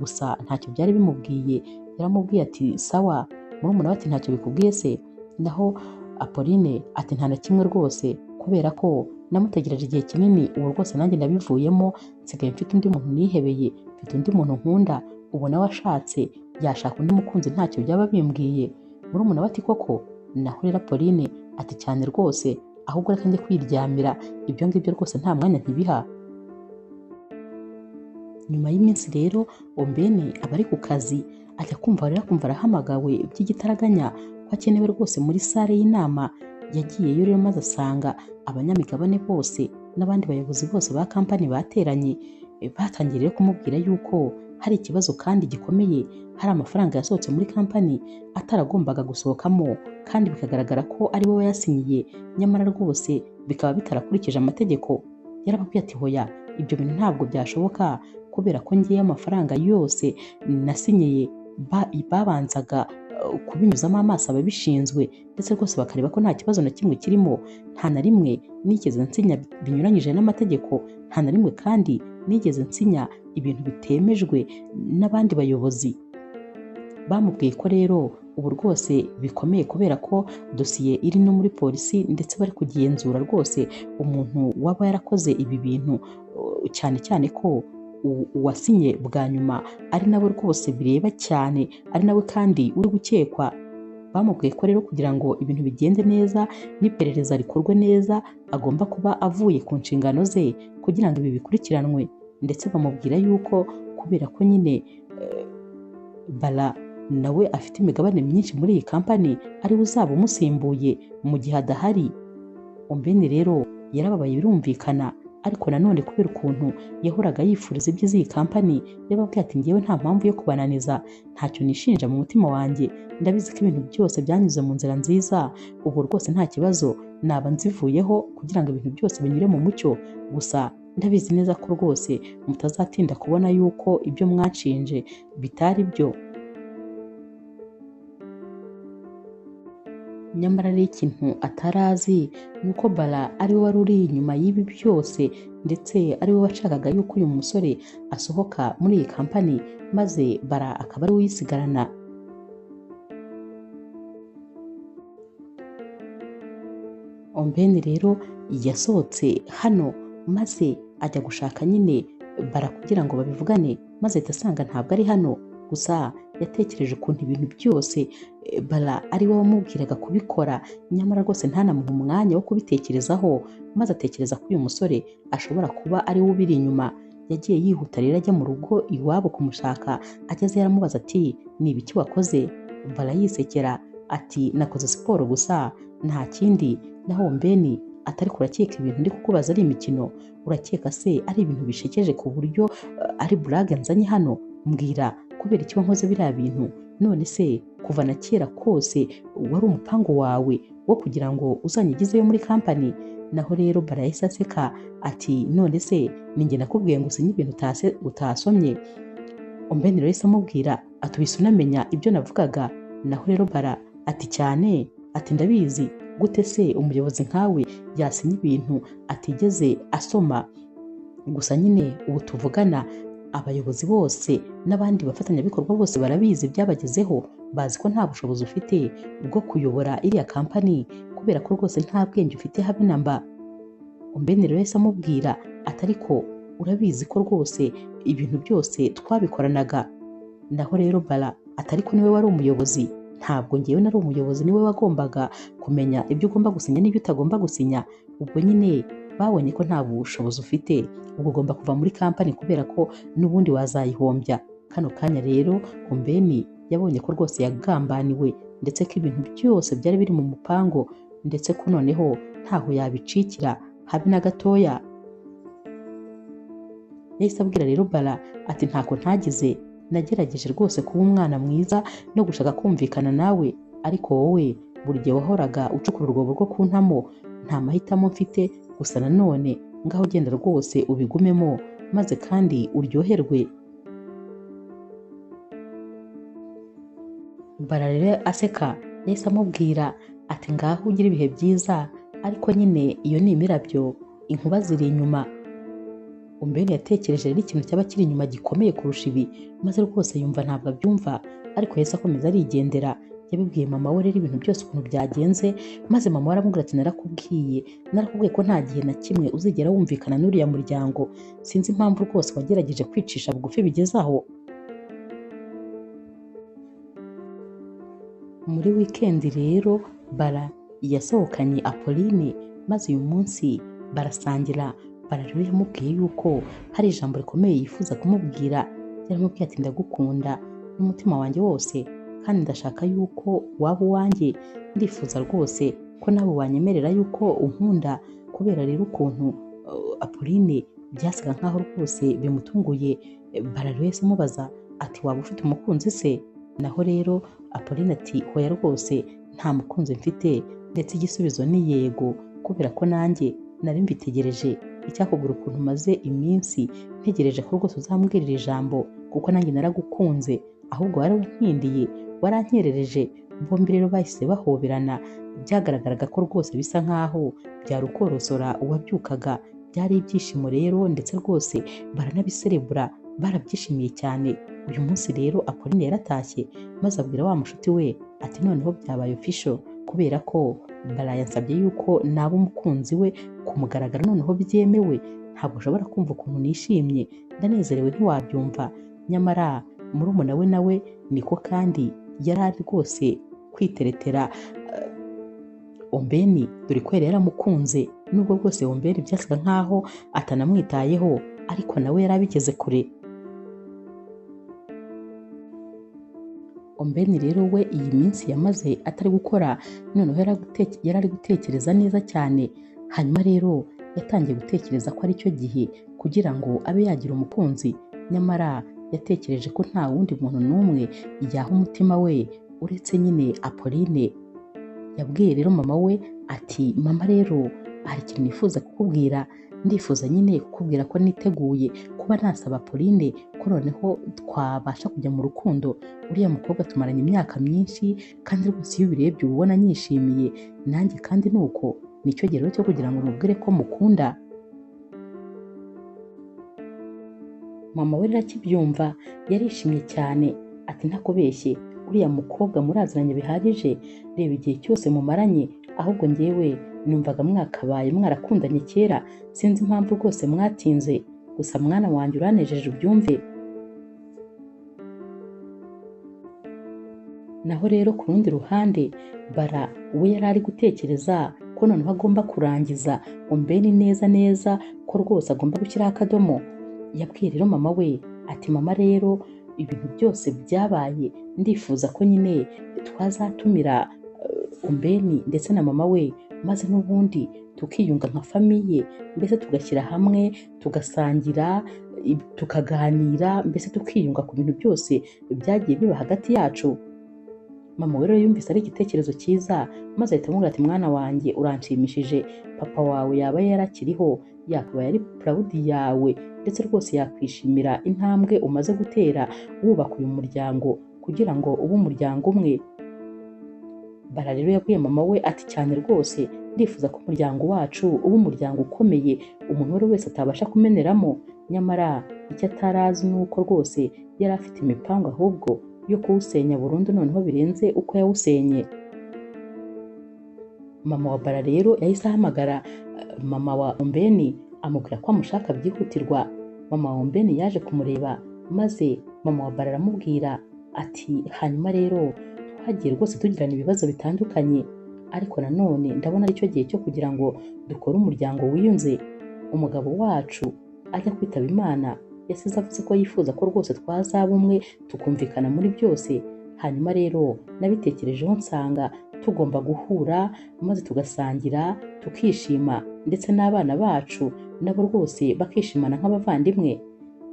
gusa ntacyo byari bimubwiye. Yaramubwiye ati sawa. Murumuna we ati ntacyo bikubwiye se? Naho Apolline ati nta na kimwe rwose, kubera ko namutegereje igihe kinini, ubu rwose nanjye nabivuyemo, nsigaye mfite undi muntu nihebeye, mfite undi muntu nkunda, ubu nawe ashatse yashaka undi mukunzi ntacyo byaba bimbwiye. Murumuna we ati koko? Naho rero Apolline ati cyane rwose, ahubwo reka njye kwiryamira, ibyo ngibyo rwose nta mwanya ntibiha. Nyuma y'iminsi rero Ombeni aba ari ku kazi, ajya kumva rero akumva arahamagawe by'igitaraganya ko akenewe rwose muri sale y'inama. Yagiyeyo rero maze asanga abanyamigabane bose n'abandi bayobozi bose ba kampani bateranye. Batangiye rero kumubwira yuko hari ikibazo kandi gikomeye, hari amafaranga yasohotse muri kampani ataragombaga gusohokamo, kandi bikagaragara ko ari we wayasinyiye, nyamara rwose bikaba bitarakurikije amategeko. Yarababwiye ati hoya, ibyo bintu ntabwo byashoboka, kubera ko ngiye amafaranga yose nasinyiye babanzaga kubinyuzamo amaso ababishinzwe, ndetse rwose bakareba ko nta kibazo na kimwe kirimo. Nta na rimwe nigeze nsinya binyuranyije n'amategeko, nta na rimwe kandi nigeze nsinya ibintu bitemejwe n'abandi bayobozi. Bamubwiye ko rero ubu rwose bikomeye, kubera ko dosiye iri no muri polisi, ndetse bari kugenzura rwose umuntu waba yarakoze ibi bintu, cyane cyane ko uwasinye bwa nyuma ari nawe rwose bireba cyane, ari nawe kandi uri gukekwa. Bamubwiye ko rero kugira ngo ibintu bigende neza n'iperereza rikorwe neza, agomba kuba avuye ku nshingano ze kugira ngo ibi bikurikiranwe. Ndetse bamubwira yuko kubera ko nyine Bala nawe afite imigabane myinshi muri iyi kampani, ariwe uzaba umusimbuye mu gihe adahari. Ombeni rero yarababaye birumvikana, ariko nanone kubera ukuntu yahoraga yifuriza ibyiza iyi kampani, yababwiye ati ngewe nta mpamvu yo kubananiza, ntacyo nishinja mu mutima wanjye, ndabizi ko ibintu byose byanyuze mu nzira nziza, ubu rwose nta kibazo naba nzivuyeho kugira ngo ibintu byose binyure mu mucyo, gusa ndabizi neza ko rwose mutazatinda kubona yuko ibyo mwanshinje bitari byo. Nyamara rero ikintu atarazi ni uko Bala ari we wari uri inyuma y'ibi byose, ndetse ari we washakaga yuko uyu musore asohoka muri iyi kampani, maze Bala akaba ari we uyisigarana. Ombeni rero yasohotse hano maze ajya gushaka nyine Bala kugira ngo babivugane, maze ahita asanga ntabwo ari hano. Gusa yatekereje ukuntu ibintu byose Bala ari we wamubwiraga kubikora, nyamara rwose ntanamuhe umwanya wo kubitekerezaho, maze atekereza ko uyu musore ashobora kuba ari we ubiri inyuma. Yagiye yihuta rero ajya mu rugo iwabo kumushaka, ageze yaramubaza ati ni ibiki wakoze? Bala yisekera ati nakoze siporo gusa nta kindi. Naho Ombeni atari kurakeka ibintu ndi kukubaza ari imikino, urakeka se ari ibintu bishekeje ku buryo ari burage nzanye hano? Mbwira kubera iki wankoze biriya bintu? None se kuva na kera kose wari umupango wawe wo kugira ngo uzanyigizeyo muri kampani? Naho rero Bala yahise aseka ati none se ninjye nakubwiye ngo usinye ibintu utasomye? Ombeni rero yahise amubwira ati uhise unamenya ibyo navugaga? Naho rero Bala ati cyane, ati ndabizi, gute se umuyobozi nkawe yasinya ibintu atigeze asoma? Gusa nyine ubu tuvugana abayobozi bose n'abandi bafatanyabikorwa bose barabizi byabagezeho, bazi ko nta bushobozi ufite bwo kuyobora iriya kampani kubera ko rwose nta bwenge ufite habe na mba. Ombeni rero yahise amubwira ati ariko urabizi ko rwose ibintu byose twabikoranaga. Naho rero Bara ati ariko niwe wari umuyobozi, ntabwo ngewe nari umuyobozi, niwe wagombaga kumenya ibyo ugomba gusinya n'ibyo utagomba gusinya. Ubwo nyine babonye ko nta bushobozi ufite, ubwo ugomba kuva muri kampani kubera ko n'ubundi wazayihombya. Kano kanya rero Ombeni yabonye ko rwose yagambaniwe, ndetse ko ibintu byose byari biri mu mupango, ndetse ko noneho ntaho yabicikira habe na gatoya. Yahise abwira rero Bara ati ntako ntagize, nagerageje rwose kuba umwana mwiza no gushaka kumvikana nawe, ariko wowe buri gihe wahoraga ucukura urwobo rwo kuntamo, nta mahitamo mfite, gusa nanone ngaho ugenda rwose ubigumemo maze kandi uryoherwe. Bara rero aseka yahise amubwira ati ngaho ugira ibihe byiza, ariko nyine iyo ni imirabyo, inkuba ziri inyuma. Ombeni yatekereje rero ikintu cyaba kiri inyuma gikomeye kurusha ibi, maze rwose yumva ntabwo abyumva, ariko yahise akomeza arigendera. Yabibwiye mama we rero ibintu byose ukuntu byagenze, maze mama we aramubwira ati narakubwiye ko nta gihe na kimwe uzigera wumvikana n'uriya muryango, sinzi impamvu rwose wagerageje kwicisha bugufi bigeze aho. Muri wikendi rero Bara yasohokanye Apolline, maze uyu munsi barasangira. Bara rero yamubwiye yuko hari ijambo rikomeye yifuza kumubwira. Yaramubwiye ati ndagukunda n'umutima wanjye wose, kandi ndashaka yuko waba uwanjye, ndifuza rwose ko nawe wanyemerera yuko unkunda. Kubera rero ukuntu Apolline byasaga nkaho rwose bimutunguye, Bara rero yahise amubaza ati waba ufite umukunzi se? Naho rero Apolline ati hoya rwose nta mukunzi mfite, ndetse igisubizo ni yego, kubera ko nanjye nari mbitegereje. Icyakubwira ukuntu maze iminsi ntegereje ko rwose uzambwirira ijambo, kuko nanjye naragukunze, ahubwo warankindiye, warankerereje. Bombi rero bahise bahoberana, byagaragaraga ko rwose bisa nkaho byari ukorosora uwabyukaga. Byari ibyishimo rero, ndetse rwose baranabiserebura, barabyishimiye cyane. Uyu munsi rero Apolline yaratashye, maze abwira wa mushuti we ati noneho byabaye official, kubera ko Bara yansabye yuko naba umukunzi we ku mugaragaro, noneho byemewe. Ntabwo ushobora kumva ukuntu nishimye, ndanezerewe ntiwabyumva. Nyamara murumuna we nawe niko kandi yari ari rwose kwiteretera Ombeni, dore ko yari yaramukunze, nubwo rwose Ombeni byasaga nkaho atanamwitayeho, ariko nawe yari abigeze kure. Ombeni rero we iyi minsi yamaze atari gukora, noneho yari ari gutekereza neza cyane. Hanyuma rero yatangiye gutekereza ko aricyo gihe kugira ngo abe yagira umukunzi, nyamara yatekereje ko nta wundi muntu n'umwe yaha umutima we uretse nyine Apolline. Yabwiye rero mama we ati mama rero hari ikintu nifuza kukubwira, ndifuza nyine kukubwira ko niteguye kuba nasaba Apolline ko noneho twabasha kujya mu rukundo. Uriya mukobwa tumaranye imyaka myinshi, kandi rwose iyo ubirebye uba ubona anyishimiye, nanjye kandi ni uko, nicyo gihe rero cyo kugira ngo mubwire ko mukunda. Mama we rero akibyumva yarishimye cyane, ati ntakubeshye, uriya mukobwa muraziranye bihagije, reba igihe cyose mumaranye, ahubwo ngewe numvaga mwakabaye mwarakundanye kera, sinzi impamvu rwose mwatinze, gusa mwana wanjye uranejeje ubyumve. Naho rero ku rundi ruhande Bara we yari ari gutekereza ko noneho agomba kurangiza Ombeni neza neza, ko rwose agomba gushyiraho akadomo. Yabwiye rero mama we ati mama rero ibintu byose byabaye, ndifuza ko nyine twazatumira Ombeni ndetse na mama we, maze n'ubundi tukiyunga nka famiye, mbese tugashyira hamwe, tugasangira, tukaganira, mbese tukiyunga ku bintu byose byagiye biba hagati yacu. Mama we rero yumvise ari igitekerezo cyiza, maze ahita amubwira ati mwana wanjye uranshimishije, papa wawe yaba yarakiriho, yakabaye ari proud yawe, ndetse rwose yakwishimira intambwe umaze gutera wubaka uyu muryango kugira ngo ube umuryango umwe. Bara rero yabwiye mama we ati cyane rwose ndifuza ko umuryango wacu uba umuryango ukomeye, umuntu uwo ari we wese atabasha kumeneramo. Nyamara icyo atarazi ni uko rwose yari afite imipango ahubwo yo kuwusenya burundu, noneho birenze uko yawusenye. Mama wa Bara rero yahise ahamagara mama wa Ombeni amubwira ko amushaka byihutirwa. Mama wa Ombeni yaje kumureba, maze mama wa Bara aramubwira ati hanyuma rero twagiye rwose tugirana ibibazo bitandukanye, ariko nanone ndabona aricyo gihe cyo kugira ngo dukore umuryango wiyunze. Umugabo wacu ajya kwitaba Imana yasize avuze ko yifuza ko rwose twazaba umwe tukumvikana muri byose. Hanyuma rero nabitekerejeho nsanga tugomba guhura maze tugasangira tukishima, ndetse n'abana bacu nabo rwose bakishimana nk'abavandimwe.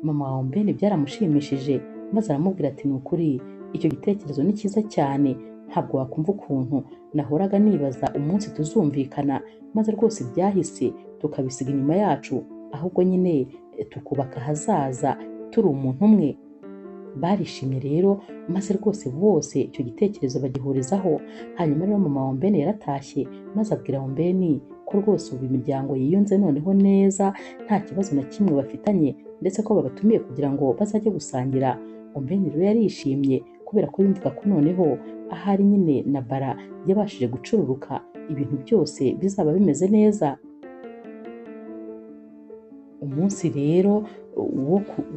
Mama wa Ombeni byaramushimishije, maze aramubwira ati ni ukuri icyo gitekerezo ni cyiza cyane, ntabwo wakumva ukuntu nahoraga nibaza umunsi tuzumvikana, maze rwose byahise tukabisiga inyuma yacu, ahubwo nyine tukubaka ahazaza turi umuntu umwe. Barishimye rero, maze rwose bose icyo gitekerezo bagihurizaho. Hanyuma rero mama wa Ombeni yaratashye, maze abwira Ombeni ko rwose ubu imiryango yiyunze noneho neza, nta kibazo na kimwe bafitanye, ndetse ko babatumiye kugira ngo bazajye gusangira. Ombeni rero yarishimye kubera ko yumvaga ko noneho ahari nyine na Bara yabashije gucururuka, ibintu byose bizaba bimeze neza. Umunsi rero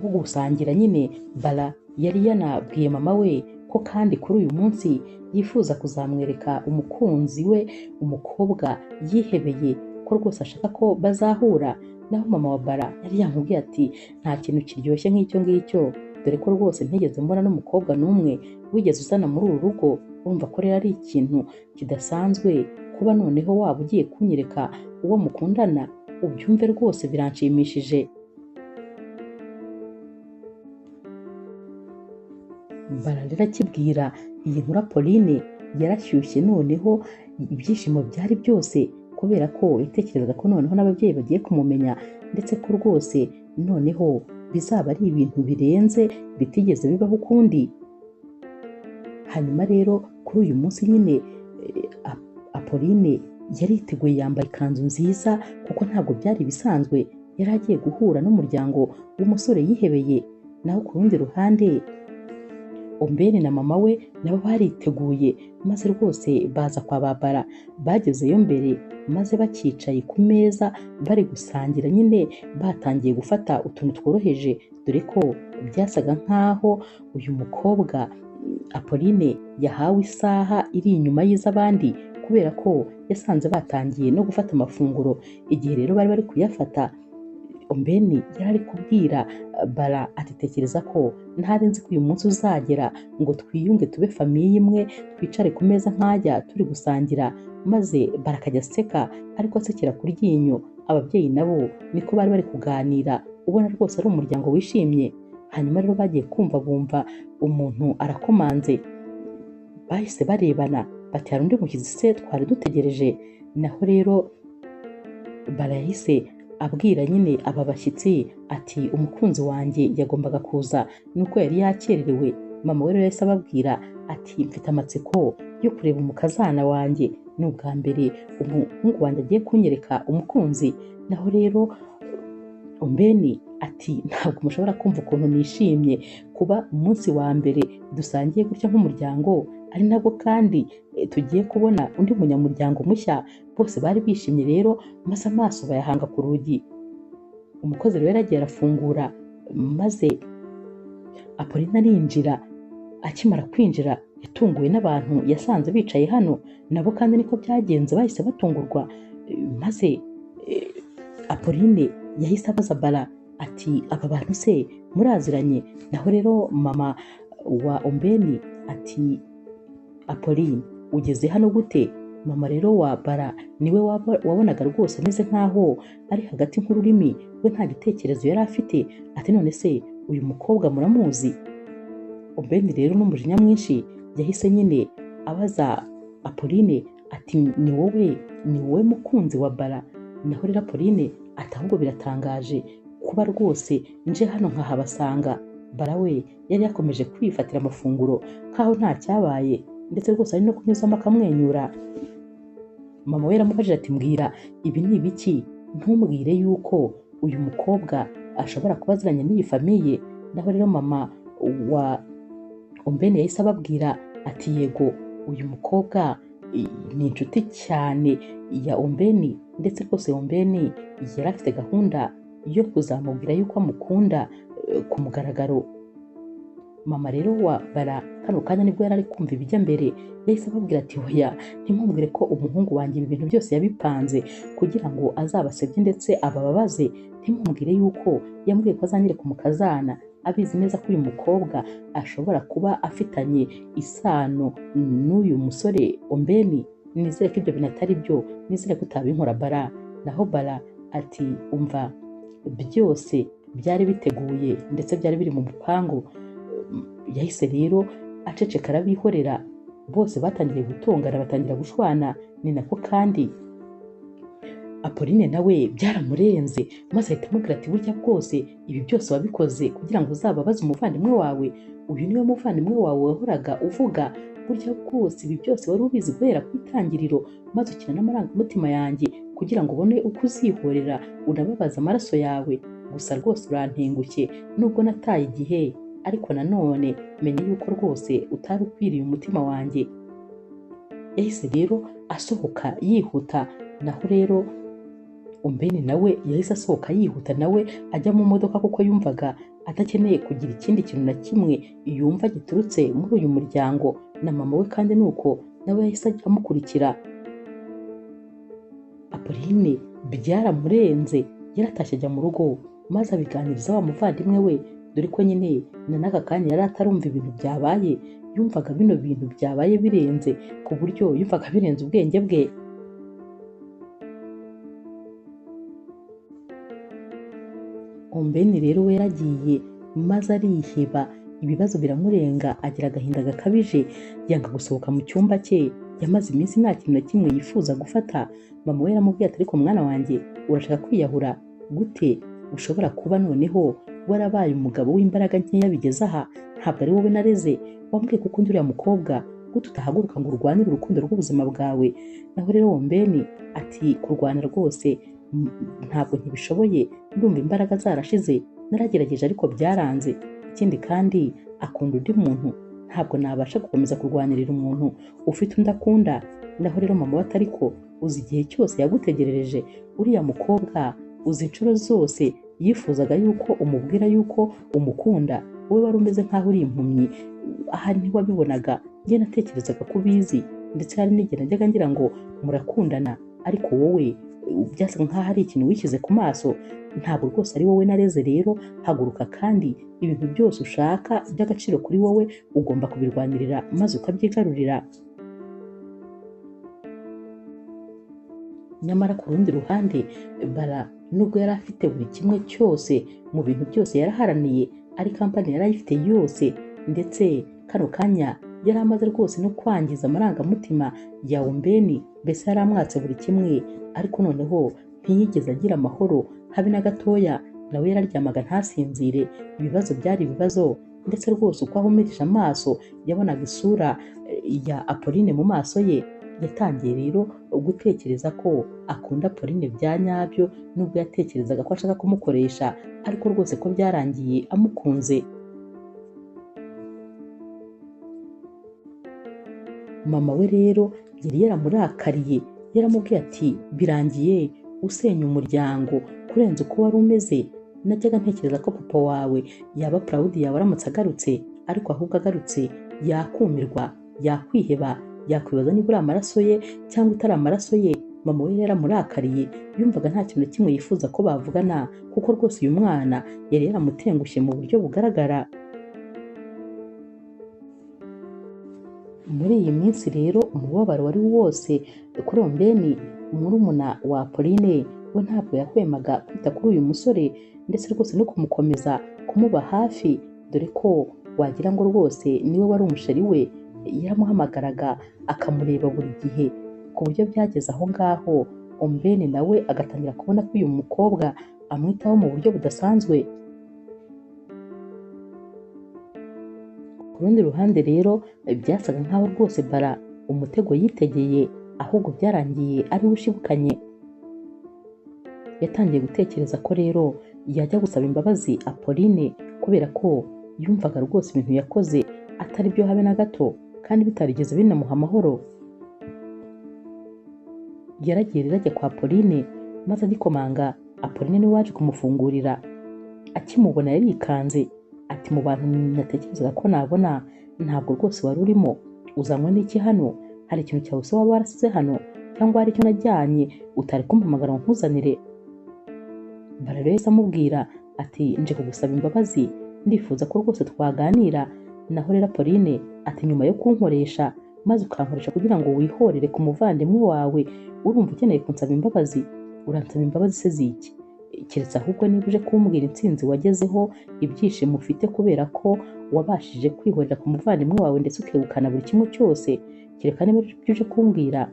wo gusangira nyine, Bara yari yanabwiye mama we ko kandi kuri uyu munsi yifuza kuzamwereka umukunzi we, umukobwa yihebeye, ko rwose ashaka ko bazahura. Naho mama wa Bara yari yamubwiye ati nta kintu kiryoshye nk'icyo ngicyo, dore ko rwose ntigeze mbona n'umukobwa n'umwe wigeze uzana muri uru rugo. Urumva ko rero ari ikintu kidasanzwe kuba noneho waba ugiye kunyereka uwo mukundana, ubyumve rwose biranshimishije. Bara rero akibwira iyi nkuru Pauline yarashyushye, noneho ibyishimo byari byose, kubera ko yatekerezaga ko noneho n'ababyeyi bagiye kumumenya, ndetse ko rwose noneho bizaba ari ibintu birenze bitigeze bibaho ukundi. Hanyuma rero kuri uyu munsi nyine Apolline yariteguye, yambaye ikanzu nziza kuko ntabwo byari bisanzwe, yari agiye guhura n'umuryango w'umusore yihebeye. Naho ku rundi ruhande Ombeni na mama we nabo bariteguye, maze rwose baza kwa Babara. Bagezeyo mbere, maze bakicaye ku meza bari gusangira nyine, batangiye gufata utuntu tworoheje, dore ko byasaga nkaho uyu mukobwa Apolline yahawe isaha iri inyuma y'iz'abandi, kubera ko yasanze batangiye no gufata amafunguro. Igihe rero bari bari kuyafata, Ombeni yari ari kubwira Bara ati tekereza ko ntari nzi ko uyu munsi uzagera ngo twiyunge tube famiye imwe, twicare ku meza nk'ajya turi gusangira. Maze Bara akajya aseka, ariko asekera ku ryinyo. Ababyeyi nabo niko bari bari kuganira, ubona rwose ari umuryango wishimye. Hanyuma rero bagiye kumva bumva umuntu arakomanze, bahise barebana bati hari undi mushyitsi se twari dutegereje. Naho rero Bara yahise abwira nyine aba bashyitsi ati umukunzi wanjye yagombaga kuza nuko yari yakererewe. Mama we rero yahise ababwira ati mfite amatsiko yo kureba umukazana wanjye, ni ubwa mbere umuhungu wanjye agiye kunyereka umukunzi. Naho rero Ombeni ati ntabwo mushobora kumva ukuntu nishimye kuba umunsi wa mbere dusangiye gutya nk'umuryango, ari nabwo kandi tugiye kubona undi munyamuryango mushya. Bose bari bishimye rero, maze amaso bayahanga ku rugi. Umukozi rero yaragiye arafungura, maze Apolline arinjira. Akimara kwinjira yatunguwe n'abantu yasanze bicaye hano, nabo kandi niko byagenze, bahise batungurwa. Maze Apolline yahise abaza Bara ati aba bantu se muraziranye? Naho rero mama wa Ombeni ati Apolline ugeze hano gute? Mama rero wa Bara niwe wabonaga rwose ameze nkaho ari hagati nk'ururimi, we nta gitekerezo yari afite. Ati none se uyu mukobwa muramuzi? Ombeni rero n'umujinya mwinshi yahise nyine abaza Apolline ati ni wowe mukunzi wa Bara? Naho rero Apolline ati ahubwo biratangaje kuba rwose nje hano nkahabasanga. Bara we yari yakomeje kwifatira amafunguro nkaho nta cyabaye. ndetse rwose ari no kunyuzamo akamwenyura. Mama we yaramubajije ati mbwira ibi ni ibiki, ntumbwire yuko uyu mukobwa ashobora kuba aziranye n'iyi famiye. Naho rero mama wa Ombeni yahise ababwira ati yego uyu mukobwa ni inshuti cyane ya Ombeni, ndetse rwose Ombeni yari afite gahunda yo kuzamubwira yuko amukunda ku mugaragaro. Mama rero wa Bara kano kanya nibwo yari ari kumva ibijya mbere, yahise ababwira ati oya ntimubwire ko umuhungu wanjye ibi bintu byose yabipanze kugira ngo azabasebye ndetse abababaze, ntimubwire yuko yambwiye ko azanyereka umukazana, abizi neza ko uyu mukobwa ashobora kuba afitanye isano n'uyu musore Ombeni, nizere ko ibyo bintu atari byo, nizere ko utabinkora Bara. Naho Bara ati umva byose byari biteguye ndetse byari biri mu mupangu. Yahise rero aceceka arabihorera, bose batangiye gutongana batangira gushwana. Ni nako kandi Apolline nawe byaramurenze, maze ahita amubwira ati burya bwose ibi byose wabikoze kugira ngo uzababaze umuvandimwe wawe, uyu niwe muvandimwe wawe wahoraga uvuga, burya bwose ibi byose wari ubizi guhera ku itangiriro, maze ukina n'amarangamutima yanjye kugira ngo ubone uko uzihorera unababaza amaraso yawe, gusa rwose urantengushye nubwo nataye igihe, ariko nanone menye yuko rwose utari ukwiriye umutima wanjye. Yahise rero asohoka yihuta, naho rero Ombeni nawe yahise asohoka yihuta nawe ajya mu modoka kuko yumvaga adakeneye kugira ikindi kintu na kimwe yumva giturutse muri uyu muryango, na mama we kandi nuko nawe yahise amukurikira. Apolline byaramurenze, yaratashye ajya mu rugo maze abiganiriza wa muvandimwe we, dore ko nyine na n'aka kanya yari atarumva ibintu byabaye, yumvaga bino bintu byabaye birenze ku buryo yumvaga birenze ubwenge bwe. Ombeni rero we yaragiye maze ariheba, ibibazo biramurenga, agira agahinda gakabije, yanga gusohoka mu cyumba cye, yamaze iminsi nta kintu na kimwe yifuza gufata. Mama we yaramubwiye ati ariko mwana wanjye urashaka kwiyahura gute? Ushobora kuba noneho warabaye umugabo w'imbaraga nkeya bigeze aha, ntabwo ari wowe nareze, wambwiye ko ukunda uriya mukobwa, gute utahaguruka ngo urwanire urukundo rw'ubuzima bwawe? Naho rero Ombeni ati kurwana rwose ntabwo ntibishoboye, ndumva imbaraga zarashize, naragerageje ariko byaranze, ikindi kandi akunda undi muntu, ntabwo nabasha gukomeza kurwanirira umuntu ufite undi akunda. Naho rero mama we ati ariko uzi igihe cyose yagutegerereje uriya mukobwa, uzi inshuro zose yifuzaga yuko umubwira yuko umukunda, wowe wari umeze nkaho uri impumyi, ahari ntiwabibonaga, njye natekerezaga ko ubizi, ndetse hari n'igihe najyaga ngira ngo murakundana, ariko wowe byasaga nkaho ari ikintu wishyize ku maso, ntabwo rwose ari wowe nareze. Rero haguruka kandi ibintu byose ushaka by'agaciro kuri wowe ugomba kubirwanirira maze ukabyigarurira. Nyamara ku rundi ruhande Bara nubwo yari afite buri kimwe cyose mu bintu byose yaraharaniye, ari kampani yari ayifite yose, ndetse kano kanya yari amaze rwose no kwangiza amarangamutima ya Ombeni, mbese yari amwatse buri kimwe, ariko noneho ntiyigeze agira amahoro habe na gatoya, nawe yararyamaga ntasinzire, ibibazo byari ibibazo, ndetse rwose uko ahumirije amaso yabonaga isura ya Apolline mu maso ye. Yatangiye rero gutekereza ko akunda Apolline bya nyabyo, nubwo yatekerezaga ko ashaka kumukoresha, ariko rwose ko byarangiye amukunze. Mama we rero yari yaramurakariye, yaramubwiye ati birangiye usenya umuryango kurenza uko wari umeze, najyaga ntekereza ko papa wawe yaba proud yawe aramutse agarutse, ariko ahubwo agarutse yakumirwa, yakwiheba, yakwibaza niba uri amaraso ye cyangwa utari amaraso ye. Mama we yaramurakariye, yumvaga nta kintu na kimwe yifuza ko bavugana, kuko rwose uyu mwana yari yaramutengushye mu buryo bugaragara. Muri iyi minsi rero umubabaro wari wose kuri Ombeni, murumuna wa Apolline we ntabwo yahwemaga kwita kuri uyu musore, ndetse rwose no kumukomeza kumuba hafi, dore ko wagira ngo rwose niwe wari umusheri we, yaramuhamagaraga akamureba buri gihe, ku buryo byageze aho ngaho Ombeni nawe agatangira kubona ko uyu mukobwa amwitaho mu buryo budasanzwe. Ku rundi ruhande rero byasaga nkaho rwose Bara umutego yitegeye, ahubwo byarangiye ari we ushibukanye. Yatangiye gutekereza ko rero yajya gusaba imbabazi Apolline, kubera ko yumvaga rwose ibintu yakoze atari byo habe na gato, kandi bitarigeze binamuha amahoro. Yaragiye rero ajya kwa Apolline, maze agikomanga Apolline niwe waje kumufungurira. Akimubona yarikanze ati mu bantu natekerezaga ko nabona ntabwo rwose wari urimo, uzanywe n'iki hano? Hari ikintu cyawe se waba warasize hano, cyangwa hari icyo najyanye utari kumpamagara ngo nkuzanire? Bara rero yahise amubwira ati nje kugusaba imbabazi, ndifuza ko rwose twaganira. Naho rero Apolline ati nyuma yo kunkoresha maze ukankoresha kugira ngo wihorere ku muvandimwe wawe, urumva ukeneye kunsaba imbabazi? Uransaba imbabazi se ziki? Keretse ahubwo niba uje kumbwira intsinzi wagezeho, ibyishimo ufite kubera ko wabashije kwihorera ku muvandimwe wawe ndetse ukegukana buri kimwe cyose, kereka niba ibyo uje kumbwira.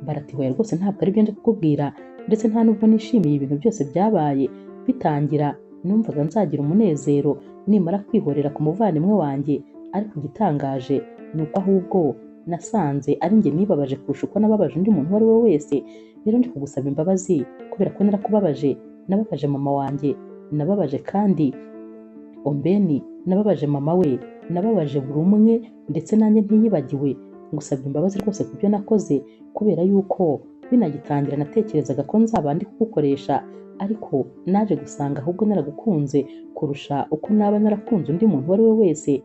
Barati hoya rwose ntabwo ari byo nje kukubwira, ndetse nta nubwo nishimiye ibintu byose byabaye bitangira. Numvaga nzagira umunezero nimara kwihorera ku muvandimwe wanjye, ariko igitangaje ni uko ahubwo nasanze ari njye nibabaje kurusha uko nababaje undi muntu uwo ari we wese. Rero ndi kugusaba imbabazi kubera ko narakubabaje, nababaje mama wanjye, nababaje kandi Ombeni, nababaje mama we, nababaje buri umwe, ndetse nanjye ntiyibagiwe. Ngusabye imbabazi rwose ku byo nakoze, kubera yuko binagitangira natekerezaga ko nzaba ndi kugukoresha, ariko naje gusanga ahubwo naragukunze kurusha uko naba narakunze undi muntu uwo ari we wese.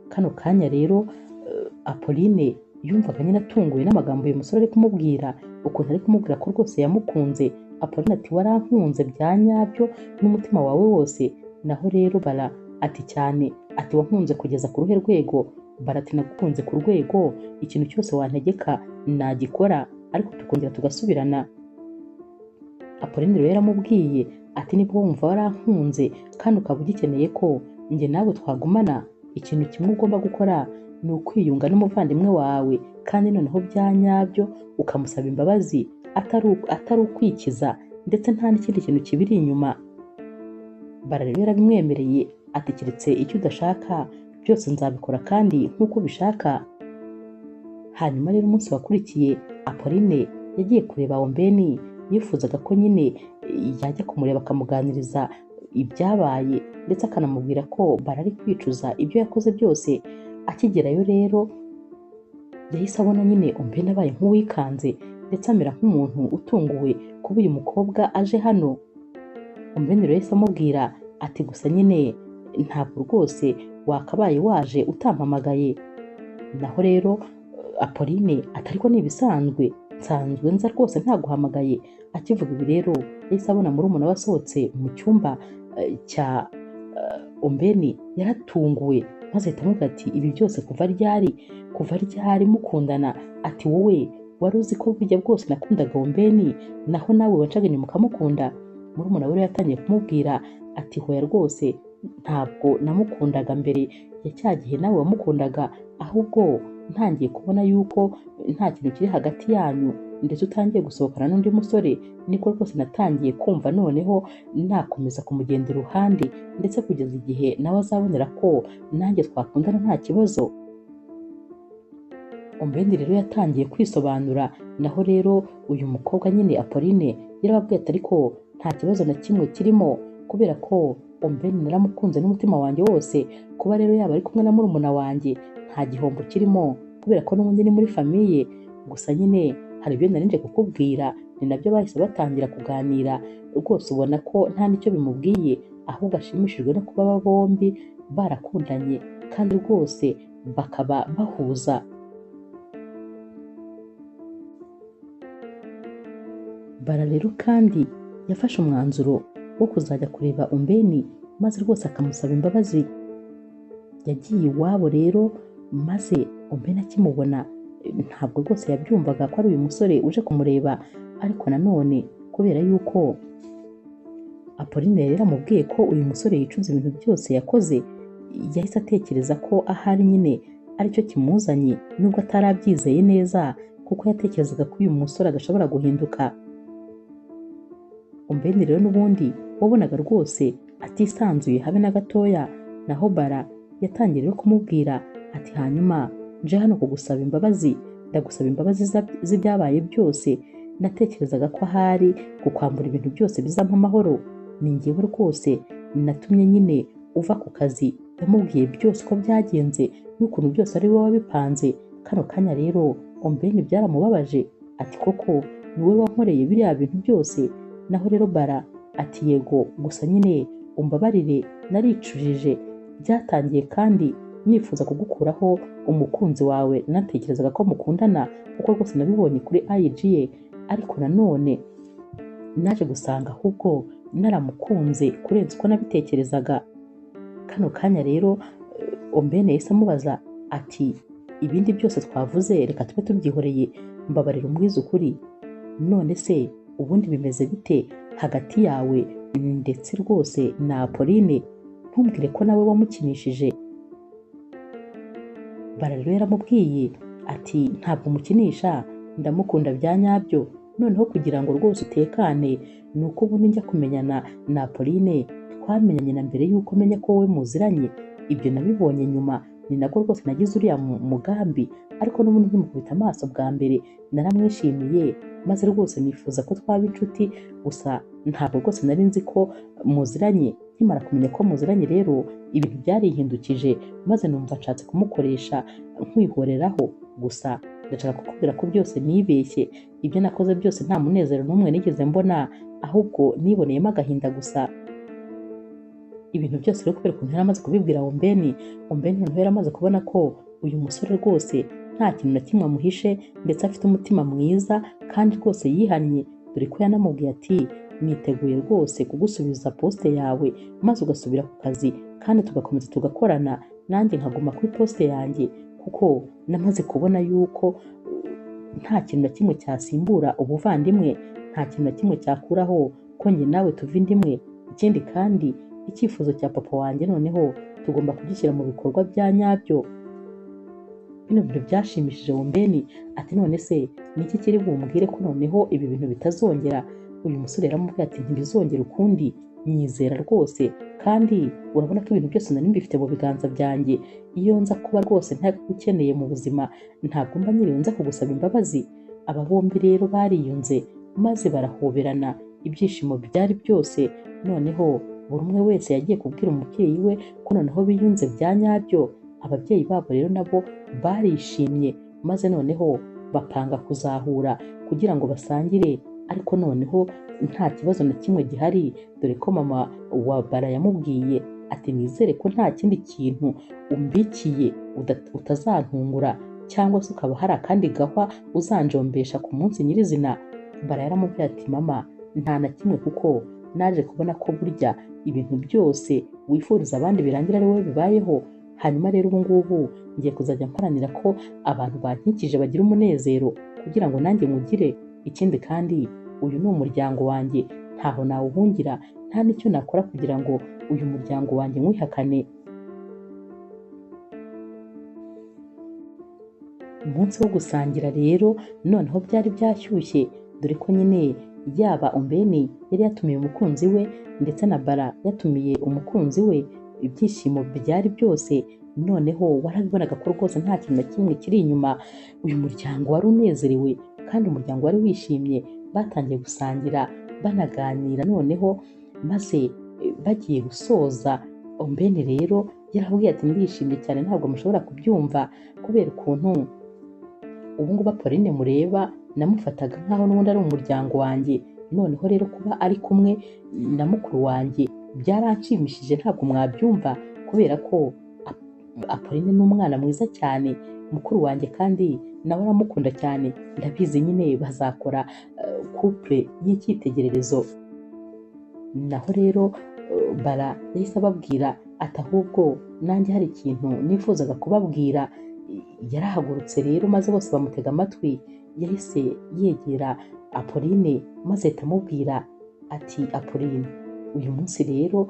Kano kanya rero Apolline yumvaga nyine atunguwe n'amagambo uyu musore ari kumubwira, ukuntu ari kumubwira ko rwose yamukunze. Apolline ati warankunze bya nyabyo n'umutima wawe wose? Naho rero Bara ati cyane, ati wankunze kugeza ku ruhe rwego? Bara ati nagukunze ku rwego ikintu cyose wantegeka nagikora, ariko tukongera tugasubirana. Apolline rero yaramubwiye ati niba wumva warankunze kandi ukaba ugikeneye ko njye nawe twagumana, ikintu kimwe ugomba gukora ni ukwiyunga n'umuvandimwe wawe, kandi noneho bya nyabyo ukamusaba imbabazi, atari ukwikiza, ndetse nta n'ikindi kintu kibiri inyuma. Bara rero yarabimwemereye ati keretse icyo udashaka byose nzabikora kandi nk'uko ubishaka. Hanyuma rero umunsi wakurikiye Apolline yagiye kureba Ombeni, yifuzaga ko nyine yajya kumureba akamuganiriza ibyabaye, ndetse akanamubwira ko Bara ari kwicuza ibyo yakoze byose. Akigerayo rero yahise abona nyine Ombeni abaye nk'uwikanze, ndetse amera nk'umuntu utunguwe kuba uyu mukobwa aje hano. Ombeni rero yahise amubwira ati gusa nyine ntabwo rwose wakabaye waje utampamagaye. Naho rero Apolline ati ariko ni ibisanzwe, nsanzwe nza rwose ntaguhamagaye. Akivuga ibi rero yahise abona murumuna we asohotse mu cyumba cya Ombeni, yaratunguwe maze ahita amubwira ati ibi byose kuva ryari? Kuva ryari mukundana? Ati wowe wari uzi ko burya bwose nakundaga Ombeni, naho nawe wacaga inyuma ukamukunda? Murumuna we rero yatangiye kumubwira ati hoya rwose ntabwo namukundaga mbere ya cya gihe nawe wamukundaga, ahubwo ntangiye kubona yuko nta kintu kiri hagati yanyu, ndetse utangiye gusohokana n'undi musore, niko rwose natangiye kumva noneho nakomeza kumugenda iruhande, ndetse kugeza igihe nawe azabonera ko nanjye twakundana nta kibazo. Ombeni rero yatangiye kwisobanura, naho rero uyu mukobwa nyine Apolline yarababwiye ati ariko nta kibazo na kimwe kirimo, kubera ko Ombeni naramukunze n'umutima wanjye wose, kuba rero yaba ari kumwe na murumuna wanjye nta gihombo kirimo, kubera ko n'ubundi ni muri famiye. Gusa nyine hari ibyo nari nje kukubwira. Ni nabyo bahise batangira kuganira, rwose ubona ko nta n'icyo bimubwiye, ahubwo ashimishijwe no kuba aba bombi barakundanye kandi rwose bakaba bahuza. Bara rero kandi yafashe umwanzuro wo kuzajya kureba Ombeni, maze rwose akamusaba imbabazi. Yagiye iwabo rero, maze Ombeni akimubona ntabwo rwose yabyumvaga ko ari uyu musore uje kumureba, ariko nanone kubera yuko Apolline yari yaramubwiye ko uyu musore yicuza ibintu byose yakoze, yahise atekereza ko ahari nyine aricyo kimuzanye, nubwo atarabyizeye neza kuko yatekerezaga ko uyu musore adashobora guhinduka. Ombeni rero n'ubundi wabonaga rwose atisanzuye habe na gatoya, Naho Bara yatangiye rero kumubwira ati hanyuma nje hano kugusaba imbabazi, ndagusaba imbabazi z'ibyabaye byose, natekerezaga ko ahari kukwambura ibintu byose bizampa amahoro, ni njyewe rwose natumye nyine uva ku kazi. Yamubwiye byose uko byagenze n'ukuntu byose ari wowe wabipanze. Kano kanya rero Ombeni byaramubabaje ati koko ni wowe wankoreye biriya bintu byose. Naho rero Bara ati yego, gusa nyine umbabarire naricujije, byatangiye kandi nifuza kugukuraho umukunzi wawe, natekerezaga ko mukundana kuko rwose nabibonye kuri IG ye, ariko nanone naje gusanga ahubwo naramukunze kurenza uko nabitekerezaga. Kano kanya rero Ombeni yahise amubaza ati ibindi byose twavuze reka tube tubyihoreye, mbabarira umbwize ukuri, none se ubundi bimeze bite hagati yawe ndetse rwose na Apolline? Ntumbwire ko nawe wamukinishije. Bara rero yaramubwiye ati ntabwo mukinisha, ndamukunda bya nyabyo, noneho kugira ngo rwose utekane ni uko ubundi njya kumenyana na Apolline, twamenyanye na mbere y'uko menya ko wowe muziranye, ibyo nabibonye nyuma, ni nabwo rwose nagize uriya mugambi, ariko n'ubundi nkimukubita amaso bwa mbere naramwishimiye, maze rwose nifuza ko twaba inshuti, gusa ntabwo rwose nari nzi ko muziranye. Nkimara kumenya ko muziranye rero ibintu byarihindukije, maze numva nshatse kumukoresha nkwihoreraho, gusa ndashaka kukubwira ko byose nibeshye, ibyo nakoze byose nta munezero n'umwe nigeze mbona, ahubwo niboneyemo agahinda gusa. Ibintu byose rero kubera ukuntu yari amaze kubibwira Ombeni, Ombeni noneho yari amaze kubona ko uyu musore rwose nta kintu na kimwe amuhishe, ndetse afite umutima mwiza kandi rwose yihannye, dore ko yanamubwiye ati niteguye rwose kugusubiza poste yawe maze ugasubira ku kazi kandi tugakomeza tugakorana, nanjye nkaguma kuri poste yanjye, kuko namaze kubona yuko nta kintu na kimwe cyasimbura ubuvandimwe, nta kintu na kimwe cyakuraho ko njye nawe tuva inda imwe. Ikindi kandi icyifuzo cya papa wanjye noneho tugomba kugishyira mu bikorwa bya nyabyo. Bino bintu byashimishije Ombeni ati none se ni iki kiri bumbwire ko noneho ibi bintu bitazongera? Uyu musore yaramubwiye ati ntibizongera ukundi, nyizera rwose, kandi urabona ko ibintu byose nari mbifite mu biganza byanjye, iyo nza kuba rwose ntagukeneye mu buzima ntabwo mba nyiriwe nza kugusaba imbabazi. Aba bombi rero bariyunze maze barahoberana, ibyishimo byari byose. Noneho buri umwe wese yagiye kubwira umubyeyi we ko noneho biyunze bya nyabyo. Ababyeyi babo rero nabo barishimye, maze noneho bapanga kuzahura kugira ngo basangire, ariko noneho nta kibazo na kimwe gihari, dore ko mama wa Bara yamubwiye ati nizere ko nta kindi kintu umbikiye utazantungura, cyangwa se ukaba hari akandi gahwa uzanjombesha ku munsi nyirizina. Bara yaramubwiye ati mama nta na kimwe, kuko naje kubona ko burya ibintu byose wifuriza abandi birangira ari wowe bibayeho. Hanyuma rero ubu ngubu ngiye kuzajya mparanira ko abantu bankikije bagira umunezero kugira ngo nanjye mugire. Ikindi kandi uyu ni umuryango wanjye, ntaho nawuhungira, nta n'icyo nakora kugira ngo uyu muryango wanjye nywihakane. Umunsi wo gusangira rero noneho byari byashyushye, dore ko nyine yaba Ombeni yari yatumiye umukunzi we ndetse na Bara yatumiye umukunzi we, ibyishimo byari byose. Noneho warabibonaga ko rwose nta kintu na kimwe kiri inyuma, uyu muryango wari unezerewe kandi umuryango wari wishimye. Batangiye gusangira banaganira noneho, maze bagiye gusoza Ombeni rero yarababwiye ati ndishimye cyane ntabwo mushobora kubyumva, kubera ukuntu ubu ngubu Apolline mureba namufataga nkaho n'ubundi ari umuryango wanjye, noneho rero kuba ari kumwe na mukuru wanjye byaranshimishije ntabwo mwabyumva, kubera ko Apolline ni umwana mwiza cyane, mukuru wanjye kandi nawe aramukunda cyane, ndabizi nyine bazakora couple y'icyitegererezo. Naho rero Bara yahise ababwira ati ahubwo nanjye hari ikintu nifuzaga kubabwira. Yarahagurutse rero maze bose bamutega amatwi, yahise yegera Apolline maze ahita amubwira ati Apolline, uyu munsi rero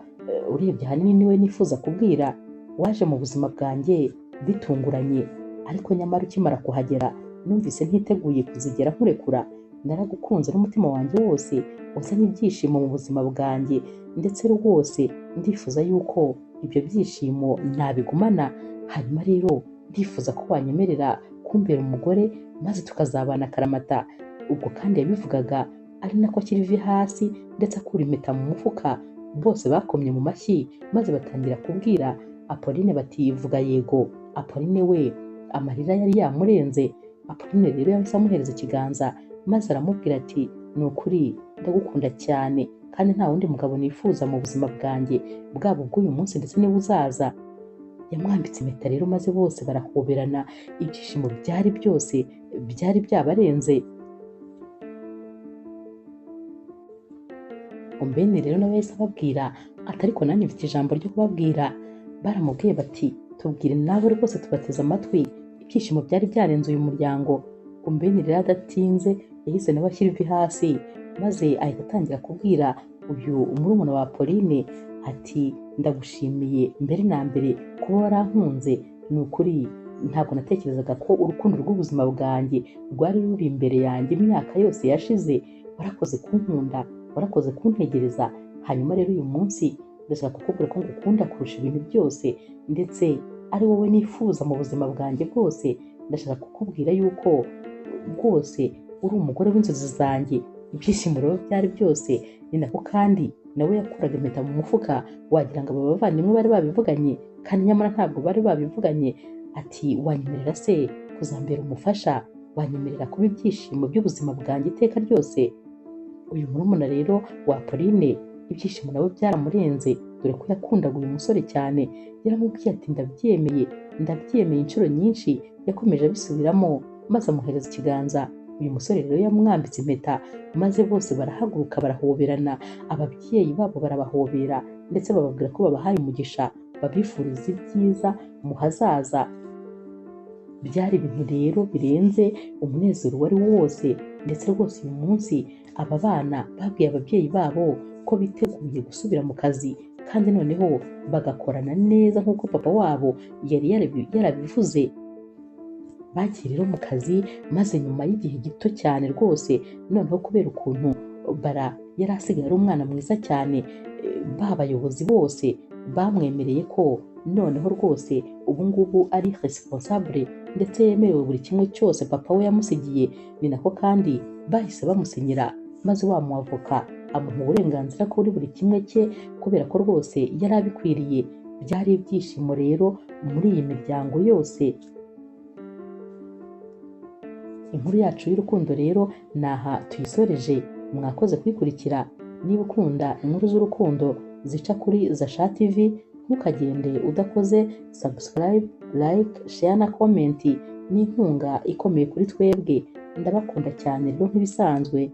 urebye ahanini niwe nifuza kubwira, waje mu buzima bwanjye bitunguranye, ariko nyamara ukimara kuhagera numvise ntiteguye kuzigera nkurekura, naragukunze n'umutima wanjye wose, wazanye ibyishimo mu buzima bwanjye, ndetse rwose ndifuza yuko Ibyo byishimo nabigumana. Hanyuma rero ndifuza ko wanyemerera kumbera umugore maze tukazabana akaramata. Ubwo kandi yabivugaga ari nako ashyira ivi hasi ndetse akura impeta mu mufuka. Bose bakomye mu mashyi maze batangira kubwira Apolline bati vuga yego. Apolline we amarira yari yamurenze. Apolline rero yahise amuhereza ikiganza maze aramubwira ati ni ukuri ndagukunda cyane kandi nta wundi mugabo nifuza mu buzima bwanjye, bwaba ubw'uyu munsi ndetse n'ubuzaza. Yamwambitse impeta rero maze bose barahoberana, ibyishimo byari byose, byari byabarenze. Ombeni rero nawe yahise ababwira ati ariko nanjye mfite ijambo ryo kubabwira. Baramubwiye bati tubwire nawe rwose tubateze amatwi. Ibyishimo byari byarenze uyu muryango. Ombeni rero adatinze yahise nawe ashyira ivi hasi maze ahita atangira kubwira uyu murumuna wa Apolline ati ndagushimiye mbere na mbere kuba warankunze. Ni ukuri ntabwo natekerezaga ko urukundo rw'ubuzima bwanjye rwari ruri imbere yanjye imyaka yose yashize. Warakoze kunkunda, warakoze kuntegereza. Hanyuma rero uyu munsi ndashaka kukubwira ko ngukunda kurusha ibintu byose, ndetse ari wowe nifuza mu buzima bwanjye bwose. Ndashaka kukubwira yuko rwose uri umugore w'inzozi zanjye. Ibyishimo rero byari byose. Ni nako kandi nawe yakuraga impeta mu mufuka, wagira ngo aba bavandimwe bari babivuganye, kandi nyamara ntabwo bari babivuganye. Ati wanyemerera se kuzambera umufasha? Wanyemerera kuba ibyishimo by'ubuzima bwanjye iteka ryose? Uyu murumuna rero wa Apolline ibyishimo nawe byaramurenze, dore ko yakundaga uyu musore cyane. Yaramubwiye ati ndabyemeye, ndabyemeye inshuro nyinshi. Yakomeje abisubiramo maze amuhereza ikiganza. Uyu musore rero yamwambitse impeta maze bose barahaguruka barahoberana. Ababyeyi babo barabahobera ndetse bababwira ko babahaye umugisha, babifuriza ibyiza mu hazaza. Byari ibintu rero birenze umunezero wari wose, ndetse rwose uyu munsi aba bana babwiye ababyeyi babo ko biteguye gusubira mu kazi, kandi noneho bagakorana neza nk'uko papa wabo yari yarabivuze. Bagiye rero mu kazi, maze nyuma y'igihe gito cyane rwose, noneho kubera ukuntu Bara yari asigaye ari umwana mwiza cyane, ba bayobozi bose bamwemereye ko noneho rwose ubu ngubu ari responsable ndetse yemerewe buri kimwe cyose papa we yamusigiye. Ni nako kandi bahise bamusinyira, maze wa muavoka amuha uburenganzira kuri buri kimwe cye, kubera ko rwose yari abikwiriye. Byari ibyishimo rero muri iyi miryango yose. Inkuru yacu y'urukundo rero naha tuyisoreje. Mwakoze kuyikurikira. Niba ukunda inkuru z'urukundo zica kuri Zasha TV, ntukagende udakoze subscribe, like, share na comment. Ni inkunga ikomeye kuri twebwe. Ndabakunda cyane rero nk'ibisanzwe.